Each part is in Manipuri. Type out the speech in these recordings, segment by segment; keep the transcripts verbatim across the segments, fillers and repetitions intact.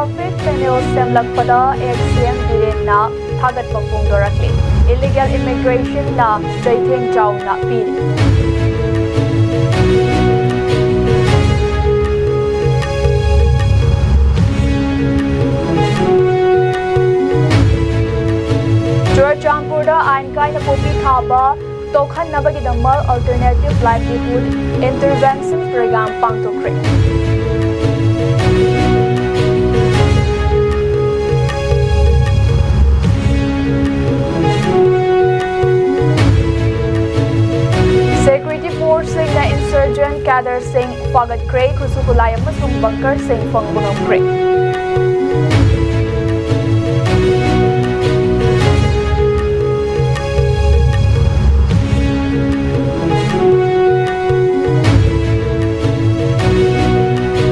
Traffic panel ꯁꯦꯝꯂꯛꯄꯗ ex C M ꯕꯤꯔꯦꯟꯅ ꯊꯥꯒꯠꯄ ꯐꯣꯡꯗꯣꯔꯛꯂꯤ꯫ Illegal immigration ꯅ ꯆꯩꯊꯦꯡ ꯆꯥꯎꯅ ꯄꯤꯔꯤ꯫ ꯆꯨꯔꯆꯥꯟꯄꯨꯔꯗ ꯑꯥꯏꯟ ꯀꯥꯏꯅ ꯄꯣꯄꯤ ꯊꯥꯕ ꯇꯣꯛꯍꯟꯅꯕꯒꯤꯗꯃꯛ Alternative Livelihood Intervention Program ꯄꯥꯡꯊꯣꯛꯈ꯭ꯔꯦ꯫ Security force ꯁꯤꯡꯅ insurgent cadre ꯁꯤꯡ ꯐꯥꯒꯠꯈ꯭ꯔꯦ, ꯈꯨꯠꯁꯨ ꯈꯨꯠꯂꯥꯏ ꯑꯃꯁꯨꯡ bunker ꯁꯤꯡ ꯐꯪꯕ ꯉꯝꯈ꯭ꯔꯦ꯫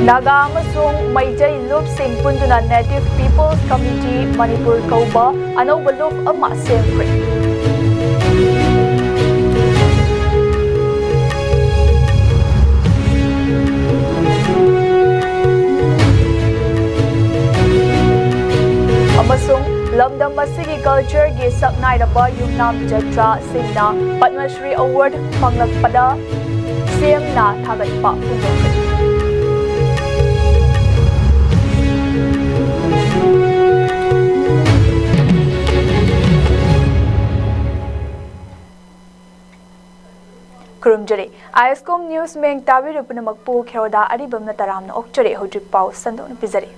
ꯅꯥꯒꯥ ꯑꯃꯁꯨꯡ Meitei ꯂꯨꯞꯁꯤꯡ ꯄꯨꯟꯗꯨꯅ Native People's Committee Manipur ꯀꯧꯕ ꯑꯅꯧꯕ ꯂꯨꯞ ꯑꯃ ꯁꯦꯝꯈ꯭ꯔꯦ꯫ ꯑꯃꯁꯨꯡ ꯂꯝꯗꯝ ꯑꯁꯤꯒꯤ culture ꯒꯤ ꯁꯛꯅꯥꯏꯔꯕ ꯌꯨꯝꯅꯥꯝ ꯖꯇ꯭ꯔꯥꯁꯤꯡꯅ Padma Shri Award ꯐꯪꯂꯛꯄꯗ C M ꯅ ꯊꯥꯒꯠꯄ ꯐꯣꯡꯗꯣꯛꯈ꯭ꯔꯦ꯫ ꯈꯨꯔꯨꯝꯖꯔꯤ꯫ ISCOM News ꯃꯌꯦꯡ ꯇꯥꯕꯤꯔꯤꯕ ꯄꯨꯝꯅꯃꯛꯄꯨ ꯈꯦꯔꯣꯗꯥ ꯑꯔꯤꯕꯝꯅ ꯇꯔꯥꯝꯅ ꯑꯣꯛꯆꯔꯤ꯫ ꯍꯧꯖꯤꯛ ꯄꯥꯎ ꯁꯟꯗꯣꯛꯅ ꯄꯤꯖꯔꯤ꯫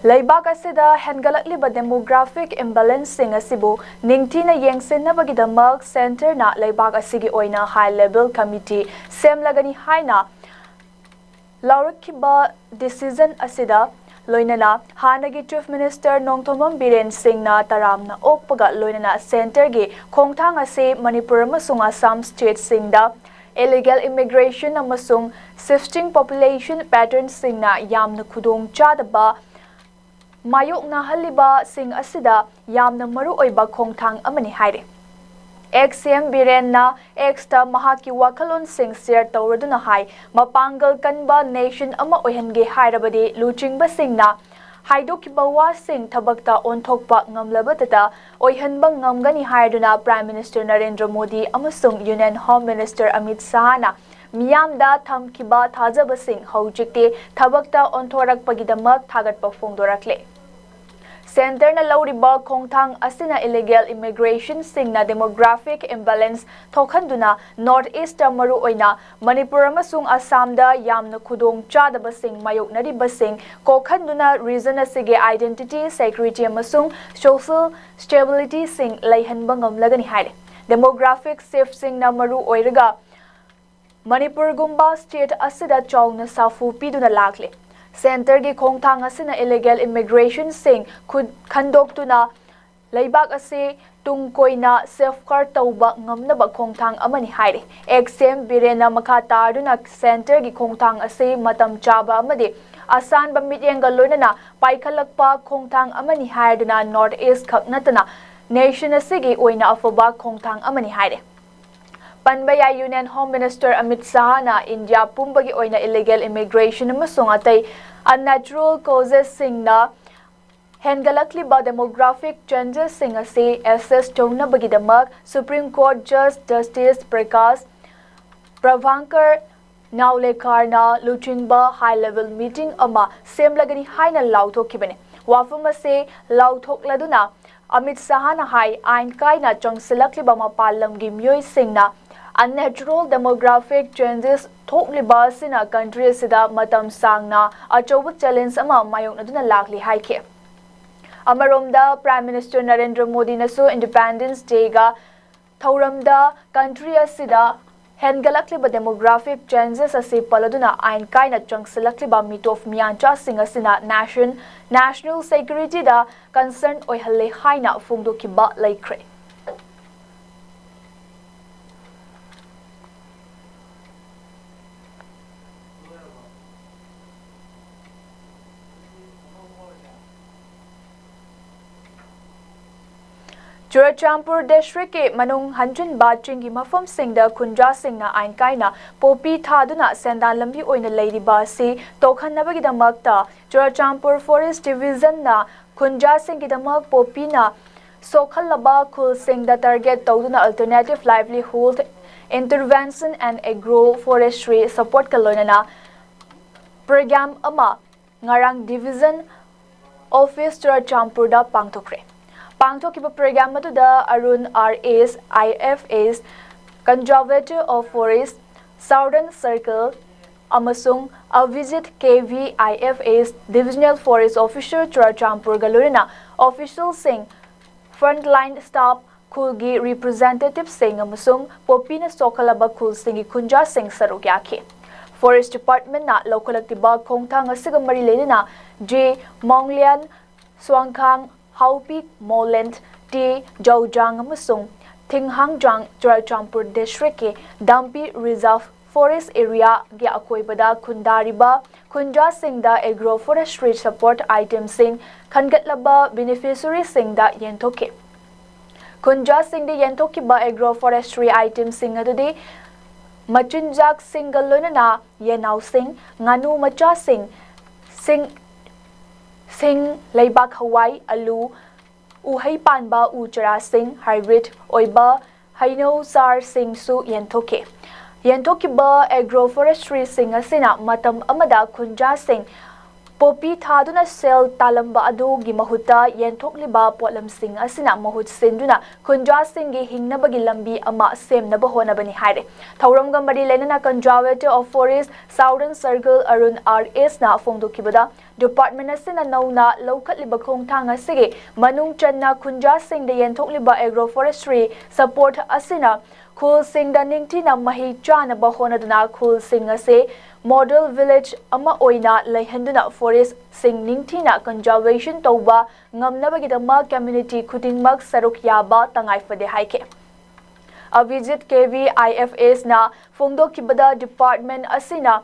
ꯂꯩꯕꯥꯛ ꯑꯁꯤꯗ ꯍꯦꯟꯒꯠꯂꯛꯂꯤꯕ demographic imbalance ꯁꯤꯡ ꯑꯁꯤꯕꯨ ꯅꯤꯡꯊꯤꯅ ꯌꯦꯡꯁꯤꯟꯅꯕꯒꯤꯗꯃꯛ centre ꯅ ꯂꯩꯕꯥꯛ ꯑꯁꯤꯒꯤ ꯑꯣꯏꯅ high level committee ꯁꯦꯝꯂꯒꯅꯤ ꯍꯥꯏꯅ ꯂꯥꯎꯔꯛꯈꯤꯕ decision ꯑꯁꯤꯗ ꯂꯣꯏꯅꯅ ꯍꯥꯟꯅꯒꯤ Chief Minister ꯅꯣꯡꯊꯣꯝꯕꯝ ꯕꯤꯔꯦꯟ ꯁꯤꯡꯅ ꯇꯔꯥꯝꯅ ꯑꯣꯛꯄꯒ ꯂꯣꯏꯅꯅ centre ꯒꯤ ꯈꯣꯡꯊꯥꯡ ꯑꯁꯤ ꯃꯅꯤꯄꯨꯔ ꯑꯃꯁꯨꯡ ꯑꯁꯥꯝ state ꯁꯤꯡꯗ illegal immigration ꯑꯃꯁꯨꯡ shifting population pattern ꯁꯤꯡꯅ ꯌꯥꯝꯅ ꯈꯨꯗꯣꯡ ꯆꯥꯗꯕ ꯃꯥꯌꯣꯛꯅꯍꯜꯂꯤꯕꯁꯤꯡ ꯑꯁꯤꯗ ꯌꯥꯝꯅ ꯃꯔꯨꯑꯣꯏꯕ ꯈꯣꯡꯊꯥꯡ ꯑꯃꯅꯤ ꯍꯥꯏꯔꯤ꯫ Ex C M ꯕꯤꯔꯦꯟꯅ X ꯇ ꯃꯍꯥꯛꯀꯤ ꯋꯥꯈꯜꯂꯣꯟꯁꯤꯡ share ꯇꯧꯔꯗꯨꯅ ꯍꯥꯏ, ꯃꯄꯥꯡꯒꯜ ꯀꯟꯕ nation ꯑꯃ ꯑꯣꯏꯍꯟꯒꯦ ꯍꯥꯏꯔꯕꯗꯤ ꯂꯨꯆꯤꯡꯕꯁꯤꯡꯅ ꯍꯥꯏꯗꯣꯛꯈꯤꯕ ꯋꯥꯁꯤꯡ ꯊꯕꯛꯇ ꯑꯣꯟꯊꯣꯛꯄ ꯉꯝꯂꯕꯗꯇ ꯑꯣꯏꯍꯟꯕ ꯉꯝꯒꯅꯤ ꯍꯥꯏꯗꯨꯅ Prime Minister ꯅꯔꯦꯟꯗ꯭ꯔ ꯃꯣꯗꯤ ꯑꯃꯁꯨꯡ Union Home Minister ꯑꯃꯤꯠ ꯁꯥꯍꯅ ꯃꯤꯌꯥꯝꯗ ꯊꯝꯈꯤꯕ ꯊꯥꯖꯕꯁꯤꯡ ꯍꯧꯖꯤꯛꯇꯤ ꯊꯕꯛꯇ ꯑꯣꯟꯊꯣꯔꯛꯄꯒꯤꯗꯃꯛ ꯊꯥꯒꯠꯄ ꯐꯣꯡꯗꯣꯔꯛꯂꯦ꯫ ꯁꯦꯟꯇꯔꯅ ꯂꯧꯔꯤꯕ ꯈꯣꯡꯊꯥꯡ ꯑꯁꯤꯅ ꯏꯂꯤꯒꯦꯜ ꯏꯃꯤꯒ꯭ꯔꯦꯁꯟꯁꯤꯡꯅ ꯗꯦꯃꯣꯒ꯭ꯔꯥꯐꯤꯛ ꯏꯝꯕꯦꯂꯦꯟꯁ ꯊꯣꯛꯍꯟꯗꯨꯅ ꯅꯣꯔꯠ ꯏꯁꯇ ꯃꯔꯨꯑꯣꯏꯅ ꯃꯅꯤꯄꯨꯔ ꯑꯃꯁꯨꯡ ꯑꯁꯥꯝꯗ ꯌꯥꯝꯅ ꯈꯨꯗꯣꯡ ꯆꯥꯗꯕꯁꯤꯡ ꯃꯥꯌꯣꯛꯅꯔꯤꯕꯁꯤꯡ ꯀꯣꯛꯍꯟꯗꯨꯅ ꯔꯤꯖꯟ ꯑꯁꯤꯒꯤ ꯑꯥꯏꯗꯦꯟꯇꯤꯇꯤ, ꯁꯦꯀ꯭ꯌꯨꯔꯤꯇꯤ ꯑꯃꯁꯨꯡ ꯁꯣꯁꯤꯌꯦꯜ ꯁ꯭ꯇꯦꯕꯤꯂꯤꯇꯤꯁꯤꯡ ꯂꯩꯍꯟꯕ ꯉꯝꯂꯒꯅꯤ ꯍꯥꯏꯔꯤ꯫ ꯗꯦꯃꯣꯒ꯭ꯔꯥꯐꯤꯛ ꯁꯤꯐꯁꯤꯡꯅ ꯃꯔꯨ ꯑꯣꯏꯔꯒ ꯃꯅꯤꯄꯨꯔꯒꯨꯝꯕ ꯁ꯭ꯇꯦꯠ ꯑꯁꯤꯗ ꯆꯥꯎꯅ ꯁꯥꯐꯨ ꯄꯤꯗꯨꯅ ꯂꯥꯛꯂꯤ꯫ ꯁꯦꯟꯇꯔꯒꯤ ꯈꯣꯡꯊꯥꯡ ꯑꯁꯤꯅ ꯏꯂꯤꯒꯦꯜ ꯏꯃꯤꯒ꯭ꯔꯦꯁꯟꯁꯤꯡ ꯈꯨꯠ ꯈꯟꯗꯣꯛꯇꯨꯅ ꯂꯩꯕꯥꯛ ꯑꯁꯤ ꯇꯨꯡ ꯀꯣꯏꯅ ꯁꯦꯐꯒꯥꯔꯗ ꯇꯧꯕ ꯉꯝꯅꯕ ꯈꯣꯡꯊꯥꯡ ꯑꯃꯅꯤ ꯍꯥꯏꯔꯤ꯫ ꯑꯦꯛꯁ ꯁꯤ ꯑꯦꯝ ꯕꯤꯔꯦꯟꯅ ꯃꯈꯥ ꯇꯥꯗꯨꯅ ꯁꯦꯟꯇꯔꯒꯤ ꯈꯣꯡꯊꯥꯡ ꯑꯁꯤ ꯃꯇꯝ ꯆꯥꯕ ꯑꯃꯗꯤ ꯑꯁꯥꯟꯕ ꯃꯤꯠꯌꯦꯡꯒ ꯂꯣꯏꯅꯅ ꯄꯥꯏꯈꯠꯂꯛꯄ ꯈꯣꯡꯊꯥꯡ ꯑꯃꯅꯤ ꯍꯥꯏꯗꯨꯅ ꯅꯣꯔꯠ ꯏꯁ ꯈꯛ ꯅꯠꯇꯅ ꯅꯦꯁꯟ ꯑꯁꯤꯒꯤ ꯑꯣꯏꯅ ꯑꯐꯕ ꯈꯣꯡꯊꯥꯡ ꯑꯃꯅꯤ ꯍꯥꯏꯔꯤ꯫ ꯄꯟꯕ ꯌꯥꯏ, ꯌꯨꯅꯤꯌꯟ ꯍꯣꯝ ꯃꯤꯅꯤꯁꯇꯔ ꯑꯃꯤꯠ ꯁꯥꯍꯅ ꯏꯟꯗꯤꯌꯥ ꯄꯨꯝꯕꯒꯤ ꯑꯣꯏꯅ ꯏꯂꯤꯒꯦꯜ ꯏꯃꯤꯒ꯭ꯔꯦꯁꯟ ꯑꯃꯁꯨꯡ ꯑꯇꯩ ꯑꯟꯅꯦꯆꯔꯦꯜ ꯀꯣꯖꯦꯁꯁꯤꯡꯅ ꯍꯦꯟꯒꯠꯂꯛꯂꯤꯕ ꯗꯦꯃꯣꯒ꯭ꯔꯥꯐꯤꯛ ꯆꯦꯟꯖꯦꯁꯁꯤꯡ ꯑꯁꯤ ꯑꯦꯁꯦꯁ ꯇꯧꯅꯕꯒꯤꯗꯃꯛ ꯁꯨꯄ꯭ꯔꯤꯝ ꯀꯣꯔꯠ ꯖꯁ ꯖꯁꯇꯤꯁ ꯄ꯭ꯔꯀꯥꯁ ꯄ꯭ꯔꯚꯥꯡꯀꯔ ꯅꯥꯎꯂꯦꯀꯥꯔꯅ ꯂꯨꯆꯤꯡꯕ ꯍꯥꯏ ꯂꯦꯚꯦꯜ ꯃꯤꯇꯤꯡ ꯑꯃ ꯁꯦꯝꯂꯒꯅꯤ ꯍꯥꯏꯅ ꯂꯥꯎꯊꯣꯛꯈꯤꯕꯅꯤ꯫ ꯋꯥꯐꯝ ꯑꯁꯤ ꯂꯥꯎꯊꯣꯛꯂꯗꯨꯅ ꯑꯃꯤꯠ ꯁꯥꯍꯅ ꯍꯥꯏ, ꯑꯥꯏꯟ ꯀꯥꯏꯅ ꯆꯪꯁꯤꯜꯂꯛꯂꯤꯕ ꯃꯄꯥꯟ ꯂꯝꯒꯤ ꯃꯤꯑꯣꯏꯁꯤꯡꯅ ꯑꯟꯅꯦꯆꯔꯦꯜ ꯗꯦꯃꯣꯒ꯭ꯔꯥꯐꯤꯛ ꯆꯦꯟꯖꯦꯁ ꯊꯣꯛꯂꯤꯕ ꯑꯁꯤꯅ ꯀꯟꯇ꯭ꯔꯤ ꯑꯁꯤꯗ ꯃꯇꯝ ꯁꯥꯡꯅ ꯑꯆꯧꯕ ꯆꯦꯂꯦꯟꯖ ꯑꯃ ꯃꯥꯌꯣꯛꯅꯗꯨꯅ ꯂꯥꯛꯂꯤ ꯍꯥꯏꯈꯤ꯫ ꯑꯃꯔꯣꯝꯗ, ꯄ꯭ꯔꯥꯏꯝ ꯃꯤꯅꯤꯁꯇꯔ ꯅꯔꯦꯟꯗ꯭ꯔ ꯃꯣꯗꯤꯅꯁꯨ ꯏꯟꯗꯤꯄꯦꯟꯗꯦꯟꯁ ꯗꯦꯒ ꯊꯧꯔꯝꯗ ꯀꯟꯇ꯭ꯔꯤ ꯑꯁꯤꯗ ꯍꯦꯟꯒꯠꯂꯛꯂꯤꯕ ꯗꯦꯃꯣꯒ꯭ꯔꯥꯐꯤꯛ ꯆꯦꯟꯖꯦꯁ ꯑꯁꯤ ꯄꯜꯂꯗꯨꯅ ꯑꯥꯏꯟ ꯀꯥꯏꯅ ꯆꯪꯁꯤꯜꯂꯛꯂꯤꯕ ꯃꯤꯇꯣꯞ ꯃꯤꯌꯥꯟꯆꯥꯁꯤꯡ ꯑꯁꯤꯅ ꯅꯦꯁꯟ, ꯅꯦꯁꯅꯦꯜ ꯁꯦꯀ꯭ꯌꯨꯔꯤꯇꯤꯗ ꯀꯟꯁꯔꯟ ꯑꯣꯏꯍꯜꯂꯦ ꯍꯥꯏꯅ ꯐꯣꯡꯗꯣꯛꯈꯤꯕ ꯂꯩꯈ꯭ꯔꯦ꯫ ꯆꯨꯔꯆꯥꯟꯄꯨꯔ ꯗꯤꯁꯇ꯭ꯔꯤꯛꯀꯤ ꯃꯅꯨꯡ ꯍꯟꯖꯤꯟꯕ ꯆꯤꯡꯒꯤ ꯃꯐꯝꯁꯤꯡꯗ ꯈꯨꯟꯖꯥꯁꯤꯡꯅ ꯑꯥꯏꯟ ꯀꯥꯏꯅ ꯄꯣꯄꯤ ꯊꯥꯗꯨꯅ ꯁꯦꯟꯗꯥꯟ ꯂꯝꯕꯤ ꯑꯣꯏꯅ ꯂꯩꯔꯤꯕ ꯑꯁꯤ ꯇꯣꯛꯍꯟꯅꯕꯒꯤꯗꯃꯛꯇ ꯆꯨꯔꯆꯥꯟꯄꯨꯔ ꯐꯣꯔꯦꯁ ꯗꯤꯕꯤꯖꯟꯅ ꯈꯨꯟꯖꯥꯁꯤꯡꯒꯤꯗꯃꯛ ꯄꯣꯄꯤꯅ ꯁꯣꯛꯍꯜꯂꯕ ꯈꯨꯜꯁꯤꯡꯗ ꯇꯥꯔꯒꯦꯠ ꯇꯧꯗꯨꯅ Alternative Livelihood Intervention and Agro Forestry Supportꯀ ꯂꯣꯏꯅꯅ ꯄ꯭ꯔꯣꯒ꯭ꯔꯥꯝ ꯑꯃ ꯉꯔꯥꯡ ꯗꯤꯕꯤꯖꯟ ꯑꯣꯐꯤꯁ ꯆꯨꯔꯆꯥꯟꯄꯨꯔꯗ ꯄꯥꯡꯊꯣꯛꯈ꯭ꯔꯦ꯫ ꯄꯥꯡꯊꯣꯛꯈꯤꯕ ꯄ꯭ꯔꯣꯒ꯭ꯔꯥꯝ ꯑꯗꯨꯗ Arun R S, I F S, Conservator of Forest, Southern Circle, ꯑꯃꯁꯨꯡ ꯑꯚꯤꯖꯤꯠ K V, I F S, Divisional Forest Officer ꯆꯨꯔꯆꯥꯟꯄꯨꯔꯒ ꯂꯣꯏꯅꯅ ꯑꯣꯐꯤꯁꯤꯌꯦꯜꯁꯤꯡ, frontline staff, ꯈꯨꯜꯒꯤ ꯔꯤꯄ꯭ꯔꯖꯦꯟꯇꯦꯇꯤꯚꯁꯤꯡ ꯑꯃꯁꯨꯡ ꯄꯣꯄꯤꯅ ꯁꯣꯛꯍꯜꯂꯕ ꯈꯨꯜꯁꯤꯡꯒꯤ ꯈꯨꯟꯖꯥꯁꯤꯡ ꯁꯔꯨꯛ ꯌꯥꯈꯤ꯫ ꯐꯣꯔꯦꯁ ꯗꯤꯄꯥꯔꯠꯃꯦꯟꯅ ꯂꯧꯈꯠꯂꯛꯂꯤꯕ ꯈꯣꯡꯊꯥꯡ ꯑꯁꯤꯒ ꯃꯔꯤ ꯂꯩꯅꯅ J ꯃꯣꯡꯂꯤꯌꯥꯟ, ꯁ꯭ꯋꯥꯡꯈꯥꯡ, ꯍꯥꯎꯄꯤ, ꯃꯣꯂꯦꯟ, T ꯖꯧꯖꯥꯡ ꯑꯃꯁꯨꯡ ꯊꯤꯡꯍꯥꯡꯖꯥꯡ ꯆꯨꯔꯆꯥꯟꯄꯨꯔ ꯗꯤꯁꯇ꯭ꯔꯤꯛꯀꯤ ꯗꯥꯝꯄꯤ ꯔꯤꯖꯥꯔꯚ ꯐꯣꯔꯦꯁ ꯑꯦꯔꯤꯌꯥꯒꯤ ꯑꯀꯣꯏꯕꯗ ꯈꯨꯟꯗꯥꯔꯤꯕ ꯈꯨꯟꯖꯥꯁꯤꯡꯗ ꯑꯦꯒ꯭ꯔꯣ ꯐꯣꯔꯦꯁꯇ꯭ꯔꯤ ꯁꯄꯣꯔꯠ ꯑꯥꯏꯇꯦꯝꯁꯤꯡ ꯈꯟꯒꯠꯂꯕ ꯕꯦꯅꯤꯐꯤꯁꯔꯤꯁꯤꯡꯗ ꯌꯦꯟꯊꯣꯛꯈꯤ꯫ ꯈꯨꯟꯖꯥꯁꯤꯡꯗ ꯌꯦꯟꯊꯣꯛꯈꯤꯕ ꯑꯦꯒ꯭ꯔꯣ ꯐꯣꯔꯦꯁꯇ꯭ꯔꯤ ꯑꯥꯏꯇꯦꯝꯁꯤꯡ ꯑꯗꯨꯗꯤ ꯃꯆꯤꯟꯖꯥꯛꯁꯤꯡꯒ ꯂꯣꯏꯅꯅ ꯌꯦꯟꯅꯥꯎꯁꯤꯡ, ꯉꯥꯅꯨ ꯃꯆꯥꯁꯤꯡ, ꯁꯤꯡ, ꯁꯤꯡ, ꯂꯩꯕꯥꯛ ꯍꯋꯥꯏ, ꯑꯂꯨ, ꯎꯍꯩ ꯄꯥꯟꯕ ꯎ ꯆꯥꯔꯥꯁꯤꯡ, ꯍꯥꯏꯕ꯭ꯔꯤꯠ ꯑꯣꯏꯕ ꯍꯩꯅꯧ ꯆꯥꯔꯁꯤꯡꯁꯨ ꯌꯦꯟꯊꯣꯛꯈꯤ꯫ ꯌꯦꯟꯊꯣꯛꯈꯤꯕ ꯑꯦꯒ꯭ꯔꯣ ꯐꯣꯔꯦꯁꯇ꯭ꯔꯤꯁꯤꯡ ꯑꯁꯤꯅ ꯃꯇꯝ ꯑꯃꯗ ꯈꯨꯟꯖꯥꯁꯤꯡ ꯄꯣꯄꯤ ꯊꯥꯗꯨꯅ ꯁꯦꯜ ꯇꯥꯜꯂꯝꯕ ꯑꯗꯨꯒꯤ ꯃꯍꯨꯠꯇ ꯌꯦꯟꯊꯣꯛꯂꯤꯕ ꯄꯣꯠꯂꯝꯁꯤꯡ ꯑꯁꯤꯅ ꯃꯍꯨꯠ ꯁꯤꯟꯗꯨꯅ ꯈꯨꯟꯖꯥꯁꯤꯡꯒꯤ ꯍꯤꯡꯅꯕꯒꯤ ꯂꯝꯕꯤ ꯑꯃ ꯁꯦꯝꯅꯕ ꯍꯣꯠꯅꯕꯅꯤ ꯍꯥꯏꯔꯦ꯫ ꯊꯧꯔꯝꯒ ꯃꯔꯤ ꯂꯩꯅꯅ Conservator of Forest Southern Circle Arun R S ꯅ ꯐꯣꯡꯗꯣꯛꯈꯤꯕꯗ, ꯗꯤꯄꯥꯔꯠꯃꯦꯟ ꯑꯁꯤꯅ ꯅꯧꯅ ꯂꯧꯈꯠꯂꯤꯕ ꯈꯣꯡꯊꯥꯡ ꯑꯁꯤꯒꯤ ꯃꯅꯨꯡ ꯆꯟꯅ ꯈꯨꯟꯖꯥꯁꯤꯡꯗ ꯌꯦꯟꯊꯣꯛꯂꯤꯕ ꯑꯦꯒ꯭ꯔꯣ ꯐꯣꯔꯦꯁꯇ꯭ꯔꯤ ꯁꯄꯣꯔꯠ ꯑꯁꯤꯅ ꯈꯨꯜꯁꯤꯡꯗ ꯅꯤꯡꯊꯤꯅ ꯃꯍꯩ ꯆꯥꯅꯕ ꯍꯣꯠꯅꯗꯨꯅ ꯈꯨꯜꯁꯤꯡ ꯑꯁꯤ ꯃꯣꯗꯦꯜ ꯚꯤꯂꯦꯖ ꯑꯃ ꯑꯣꯏꯅ ꯂꯩꯍꯟꯗꯨꯅ ꯐꯣꯔꯦꯁꯁꯤꯡ ꯅꯤꯡꯊꯤꯅ ꯀꯟꯖꯔꯕꯦꯁꯟ ꯇꯧꯕ ꯉꯝꯅꯕꯒꯤꯗꯃꯛ ꯀꯝꯃ꯭ꯌꯨꯅꯤꯇꯤ ꯈꯨꯗꯤꯡꯃꯛ ꯁꯔꯨꯛ ꯌꯥꯕ ꯇꯉꯥꯏ ꯐꯗꯦ ꯍꯥꯏꯈꯤ꯫ ꯑꯚꯤꯖꯤꯠ K V I F S ꯅ ꯐꯣꯡꯗꯣꯛꯈꯤꯕꯗ, ꯗꯤꯄꯥꯔꯠꯃꯦꯟ ꯑꯁꯤꯅ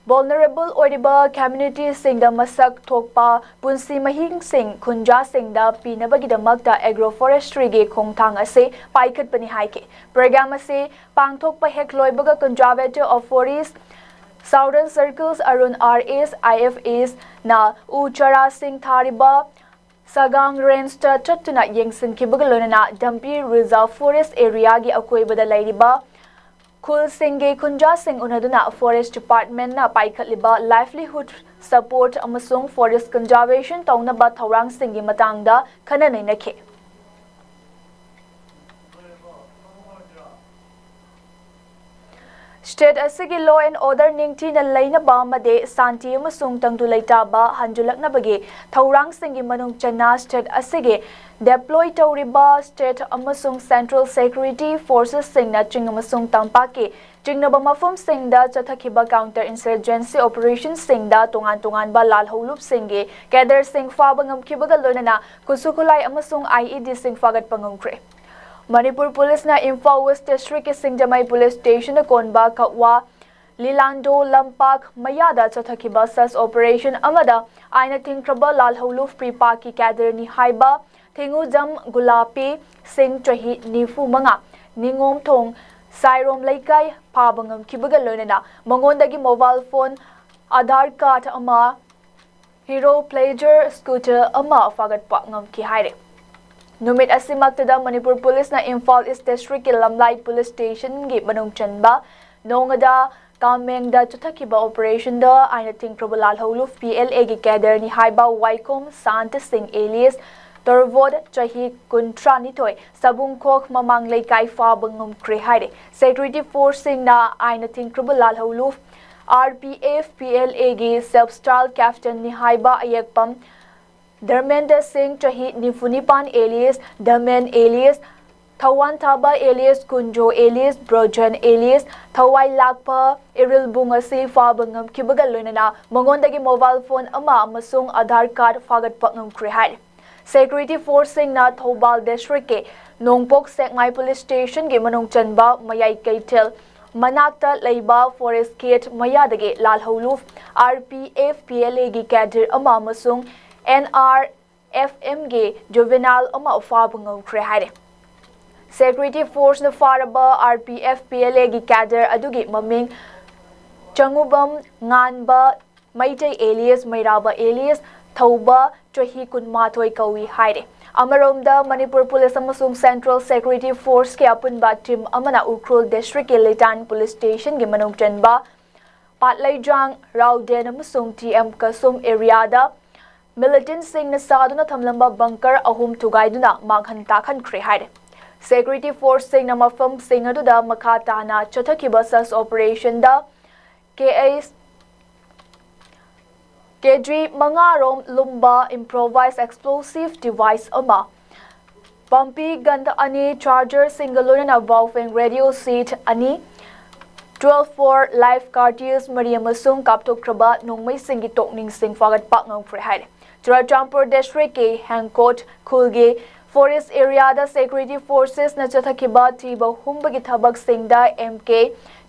Vulnerable ꯑꯣꯏꯔꯤꯕ communityꯁꯤꯡꯗ ꯃꯁꯛ ꯊꯣꯛꯄ ꯄꯨꯟꯁꯤ ꯃꯍꯤꯡꯁꯤꯡ ꯈꯨꯟꯖꯥꯁꯤꯡꯗ ꯄꯤꯅꯕꯒꯤꯗꯃꯛꯇ Agroforestryꯒꯤ ꯈꯣꯡꯊꯥꯡ ꯑꯁꯤ ꯄꯥꯏꯈꯠꯄꯅꯤ ꯍꯥꯏꯈꯤ꯫ Program ꯑꯁꯤ ꯄꯥꯡꯊꯣꯛꯄ ꯍꯦꯛ ꯂꯣꯏꯕꯒ Conservator of Forest Southern Circles Arun R S I F ꯑꯦꯁꯅ ꯎ ꯆꯥꯔꯥꯁꯤꯡ ꯊꯥꯔꯤꯕ ꯁꯒꯥꯡ ꯔꯦꯟꯖꯇ ꯆꯠꯇꯨꯅ ꯌꯦꯡꯁꯤꯟꯈꯤꯕꯒ ꯂꯣꯏꯅꯅ ꯗꯝꯄꯤ Reserve Forest Areaꯒꯤ ꯑꯀꯣꯏꯕꯗ ꯂꯩꯔꯤꯕ ꯈꯨꯜꯁꯤꯡꯒꯤ ꯈꯨꯟꯖꯥꯁꯤꯡ ꯎꯅꯗꯨꯅ Forest Departmentꯅ ꯄꯥꯏꯈꯠꯂꯤꯕ livelihood support ꯑꯃꯁꯨꯡ forest conservation ꯇꯧꯅꯕ ꯊꯧꯔꯥꯡꯁꯤꯡꯒꯤ ꯃꯇꯥꯡꯗ ꯈꯟꯅ ꯅꯩꯅꯈꯤ꯫ State ꯑꯁꯤꯒꯤ law and order ꯅꯤꯡꯊꯤꯅ ꯂꯩꯅꯕ ꯑꯃꯗꯤ ꯁꯥꯟꯇꯤ ꯑꯃꯁꯨꯡ ꯇꯪꯗꯨ ꯂꯩꯇꯥꯕ ꯍꯟꯖꯤꯜꯂꯛꯅꯕꯒꯤ ꯊꯧꯔꯥꯡꯁꯤꯡꯒꯤ ꯃꯅꯨꯡ ꯆꯟꯅ state ꯑꯁꯤꯒꯤ deploy ꯇꯧꯔꯤꯕ state ꯑꯃꯁꯨꯡ central security forcesꯁꯤꯡꯅ ꯆꯤꯡ ꯑꯃꯁꯨꯡ ꯇꯝꯄꯥꯛꯀꯤ ꯆꯤꯡꯅꯕ ꯃꯐꯝꯁꯤꯡꯗ ꯆꯠꯊꯈꯤꯕ counter insurgency operationꯁꯤꯡꯗ ꯇꯣꯉꯥꯟ ꯇꯣꯉꯥꯟꯕ ꯂꯥꯜꯍꯧꯂꯨꯞꯁꯤꯡꯒꯤ cadreꯁꯤꯡ ꯐꯥꯕ ꯉꯝꯈꯤꯕꯒ ꯂꯣꯏꯅꯅ ꯈꯨꯠꯁꯨ ꯈꯨꯠꯂꯥꯏ ꯑꯃꯁꯨꯡ IEDꯁꯤꯡ ꯐꯥꯒꯠꯄ ꯉꯝꯈ꯭ꯔꯦ꯫ ꯃꯅꯤꯄꯨꯔ ꯄꯨꯂꯤꯁꯅ ꯏꯝꯐꯥꯜ West Districtꯀꯤ ꯁꯤꯡꯖꯃꯩ Police Stationꯗ ꯀꯣꯟꯕ ꯀꯛꯋꯥ ꯂꯤꯂꯥꯟꯗꯣ ꯂꯝꯄꯥꯛ ꯃꯌꯥꯗ ꯆꯠꯊꯈꯤꯕ search operation ꯑꯃꯗ ꯑꯥꯏꯟꯅ ꯊꯤꯡꯈ꯭ꯔꯕ ꯂꯥꯜꯍꯧꯂꯨꯞ ꯄ꯭ꯔꯤꯄꯥꯛꯀꯤ cadreꯅꯤ ꯍꯥꯏꯕ ꯊꯦꯡꯉꯨꯖꯝ ꯒꯨꯂꯥꯄꯤ ꯁꯤꯡ ꯆꯍꯤ ꯅꯤꯐꯨ ꯃꯉꯥ, ꯅꯤꯉꯣꯝꯊꯣꯡ ꯁꯥꯏꯔꯣꯝ ꯂꯩꯀꯥꯏ ꯐꯥꯕ ꯉꯝꯈꯤꯕꯒ ꯂꯣꯏꯅꯅ ꯃꯉꯣꯟꯗꯒꯤ mobile phone, Aadhaar card ꯑꯃ, Hero Pleasure scooter ꯑꯃ ꯐꯥꯒꯠꯄ ꯉꯝꯈꯤ ꯍꯥꯏꯔꯦ꯫ ꯅꯨꯃꯤꯠ ꯑꯁꯤꯃꯛꯇꯗ ꯃꯅꯤꯄꯨꯔ ꯄꯨꯂꯤꯁꯅ ꯏꯝꯐꯥꯜ East Districtꯀꯤ ꯂꯝꯂꯥꯏ Police Stationꯒꯤ ꯃꯅꯨꯡ ꯆꯟꯕ ꯅꯣꯡꯉꯥꯗ ꯀꯥꯃꯦꯡꯗ ꯆꯠꯊꯈꯤꯕ operationꯗ ꯑꯥꯏꯟꯅ ꯊꯤꯡꯈ꯭ꯔꯕ ꯂꯥꯜꯍꯧꯂꯨꯞ PLAꯒꯤ cadreꯅꯤ ꯍꯥꯏꯕ ꯋꯥꯏꯈꯣꯝ ꯁꯥꯟꯇ ꯁꯤꯡ alias ꯇꯣꯔꯕꯣꯠ ꯆꯍꯤ ꯀꯨꯟꯊ꯭ꯔꯥ ꯅꯤꯊꯣꯏ ꯁꯕꯨꯡꯈꯣꯛ ꯃꯃꯥꯡ ꯂꯩꯀꯥꯏ ꯐꯥꯕ ꯉꯝꯈ꯭ꯔꯦ ꯍꯥꯏꯔꯦ꯫ Security forceꯁꯤꯡꯅ ꯑꯥꯏꯟꯅ ꯊꯤꯡꯈ꯭ꯔꯕ ꯂꯥꯜꯍꯧꯂꯨꯞ RPF PLAꯒꯤ sub star captainꯅꯤ ꯍꯥꯏꯕ ꯑꯌꯦꯛꯄꯝ ꯙꯔꯃꯦꯟꯗ꯭ꯔ ꯁꯤꯡ ꯆꯍꯤ ꯅꯤꯐꯨ ꯅꯤꯄꯥꯟ alias ꯙꯃꯦꯟ alias ꯊꯋꯥꯟ ꯊꯥꯕ alias ꯀꯨꯟꯖꯣ alias ꯕ꯭ꯔꯣꯖꯟ alias ꯊꯋꯥꯏ ꯂꯥꯛꯄ ꯏꯔꯤꯜꯕꯨꯡ ꯑꯁꯤ ꯐꯥꯕ ꯉꯝꯈꯤꯕꯒ ꯂꯣꯏꯅꯅ ꯃꯉꯣꯟꯗꯒꯤ mobile phone ꯑꯃ ꯑꯃꯁꯨꯡ Aadhaar card ꯐꯥꯒꯠꯄ ꯉꯝꯈ꯭ꯔꯦ ꯍꯥꯏꯔꯤ꯫ Security forceꯁꯤꯡꯅ ꯊꯧꯕꯥꯜ Districtꯀꯤ ꯅꯣꯡꯄꯣꯛ ꯁꯦꯛꯃꯥꯏ Police Stationꯒꯤ ꯃꯅꯨꯡ ꯆꯟꯕ ꯃꯌꯥꯏ ꯀꯩꯊꯦꯜ ꯃꯅꯥꯛꯇ ꯂꯩꯕ forest gate ꯃꯌꯥꯗꯒꯤ ꯂꯥꯜꯍꯧꯂꯨꯞ RPFPLAꯒꯤ cadre ꯑꯃ ꯑꯃꯁꯨꯡ NRFMꯒꯤ juvenile ꯑꯃ ꯐꯥꯕ ꯉꯝꯈ꯭ꯔꯦ ꯍꯥꯏꯔꯦ꯫ Security forceꯅ ꯐꯥꯔꯕ RPFPLAꯒꯤ cadre ꯑꯗꯨꯒꯤ ꯃꯃꯤꯡ ꯆꯉꯨꯕꯝ ꯉꯥꯟꯕ ꯃꯩꯇꯩ alias ꯃꯩꯔꯥꯕ alias ꯊꯧꯕ, ꯆꯍꯤ ꯀꯨꯟꯃꯥꯊꯣꯏ ꯀꯧꯏ ꯍꯥꯏꯔꯦ꯫ ꯑꯃꯔꯣꯝꯗ ꯃꯅꯤꯄꯨꯔ ꯄꯨꯂꯤꯁ ꯑꯃꯁꯨꯡ Central Security Forceꯀꯤ ꯑꯄꯨꯟꯕ team ꯑꯃꯅ ꯎꯈ꯭ꯔꯨꯜ districtꯀꯤ ꯂꯤꯇꯥꯟ police stationꯒꯤ ꯃꯅꯨꯡ ꯆꯟꯕ ꯄꯥꯠꯂꯩꯖꯥꯡ, ꯔꯥꯎꯗꯦꯟ ꯑꯃꯁꯨꯡ ꯇꯤ ꯑꯦꯝ ꯀꯁꯨꯝ areaꯗ militantꯁꯤꯡꯅ ꯁꯥꯗꯨꯅ ꯊꯝꯂꯝꯕ bunker ꯑꯍꯨꯝ ꯊꯨꯒꯥꯏꯗꯨꯅ ꯃꯥꯡꯍꯟ ꯇꯥꯛꯍꯟꯈ꯭ꯔꯦ ꯍꯥꯏꯔꯦ꯫ Security forceꯁꯤꯡꯅ ꯃꯐꯝꯁꯤꯡ ꯑꯗꯨꯗ ꯃꯈꯥ ꯇꯥꯅ ꯆꯠꯊꯈꯤꯕ search operationꯗ KS KG ꯃꯉꯥ ꯔꯣꯝ ꯂꯨꯝꯕ improvised explosive device ꯑꯃ, ꯄꯝꯄꯤ gun ꯑꯅꯤ, chargerꯁꯤꯡꯒ ꯂꯣꯏꯅꯅ Baofeng radio set ꯑꯅꯤ, twelve bore live cartridge ꯃꯔꯤ ꯑꯃꯁꯨꯡ ꯀꯥꯞꯊꯣꯛꯈ꯭ꯔꯕ ꯅꯣꯡꯃꯩꯁꯤꯡꯒꯤ ꯇꯣꯛꯅꯤꯡꯁꯤꯡ ꯐꯥꯒꯠꯄ ꯉꯝꯈ꯭ꯔꯦ ꯍꯥꯏꯔꯦ꯫ ꯆꯨꯔꯥꯆꯥꯟꯄꯨꯔ districtꯀꯤ ꯍꯦꯡꯀꯣꯠ ꯈꯨꯜꯒꯤ forest areaꯗ security forcesꯅ ꯆꯠꯊꯈꯤꯕ ꯊꯤꯕ ꯍꯨꯝꯕꯒꯤ ꯊꯕꯛꯁꯤꯡꯗ MK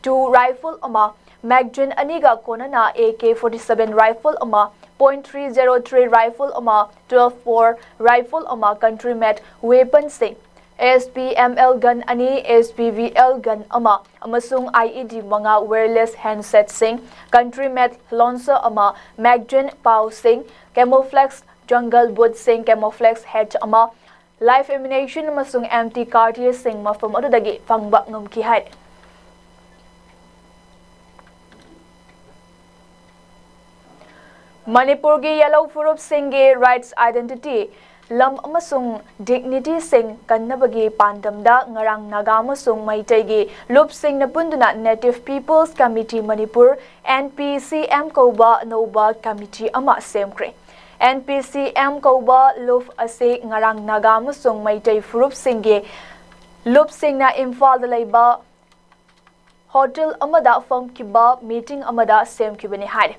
two rifle ꯑꯃ, magazine ꯑꯅꯤꯒ ꯀꯣꯟꯅꯅ AK forty-seven rifle ꯑꯃ, point three zero three rifle ꯑꯃ, twelve bore rifle ꯑꯃ, country made weaponsꯁꯤꯡ, SPML gun ꯑꯅꯤ, SPVL gun ꯑꯃ ꯑꯃꯁꯨꯡ IED ꯃꯉꯥ, wireless handsetꯁꯤꯡ, country made launcher ꯑꯃ, magazine pouchꯁꯤꯡ, camouflage jungle bootꯁꯤꯡ, camouflage hat ꯑꯃ, live ammunition ꯑꯃꯁꯨꯡ empty cartridgeꯁꯤꯡ ꯃꯐꯝ ꯑꯗꯨꯗꯒꯤ ꯐꯪꯕ ꯉꯝꯈꯤ ꯍꯥꯏꯔꯤ꯫ ꯃꯅꯤꯄꯨꯔꯒꯤ ꯌꯦꯜꯍꯧ ꯐꯨꯔꯨꯞꯁꯤꯡꯒꯤ rights, identity, ꯂꯝ ꯑꯃꯁꯨꯡ dignityꯁꯤꯡ ꯀꯟꯅꯕꯒꯤ ꯄꯥꯟꯗꯝꯗ ꯉꯔꯥꯡ ꯅꯥꯒꯥ ꯑꯃꯁꯨꯡ ꯃꯩꯇꯩꯒꯤ ꯂꯨꯞꯁꯤꯡꯅ ꯄꯨꯟꯗꯨꯅ Native People's Committee Manipur, NPCM ꯀꯧꯕ ꯑꯅꯧꯕ committee ꯑꯃ ꯁꯦꯝꯈ꯭ꯔꯦ꯫ NPCM ꯀꯧꯕ ꯂꯨꯞ ꯑꯁꯤ ꯉꯔꯥꯡ ꯅꯥꯒꯥ ꯑꯃꯁꯨꯡ ꯃꯩꯇꯩ ꯐꯨꯔꯨꯞꯁꯤꯡꯒꯤ ꯂꯨꯞꯁꯤꯡꯅ ꯏꯝꯐꯥꯜꯗ ꯂꯩꯕ hotel ꯑꯃꯗ ꯐꯝꯈꯤꯕ meeting ꯑꯃꯗ ꯁꯦꯝꯈꯤꯕꯅꯤ ꯍꯥꯏꯔꯤ꯫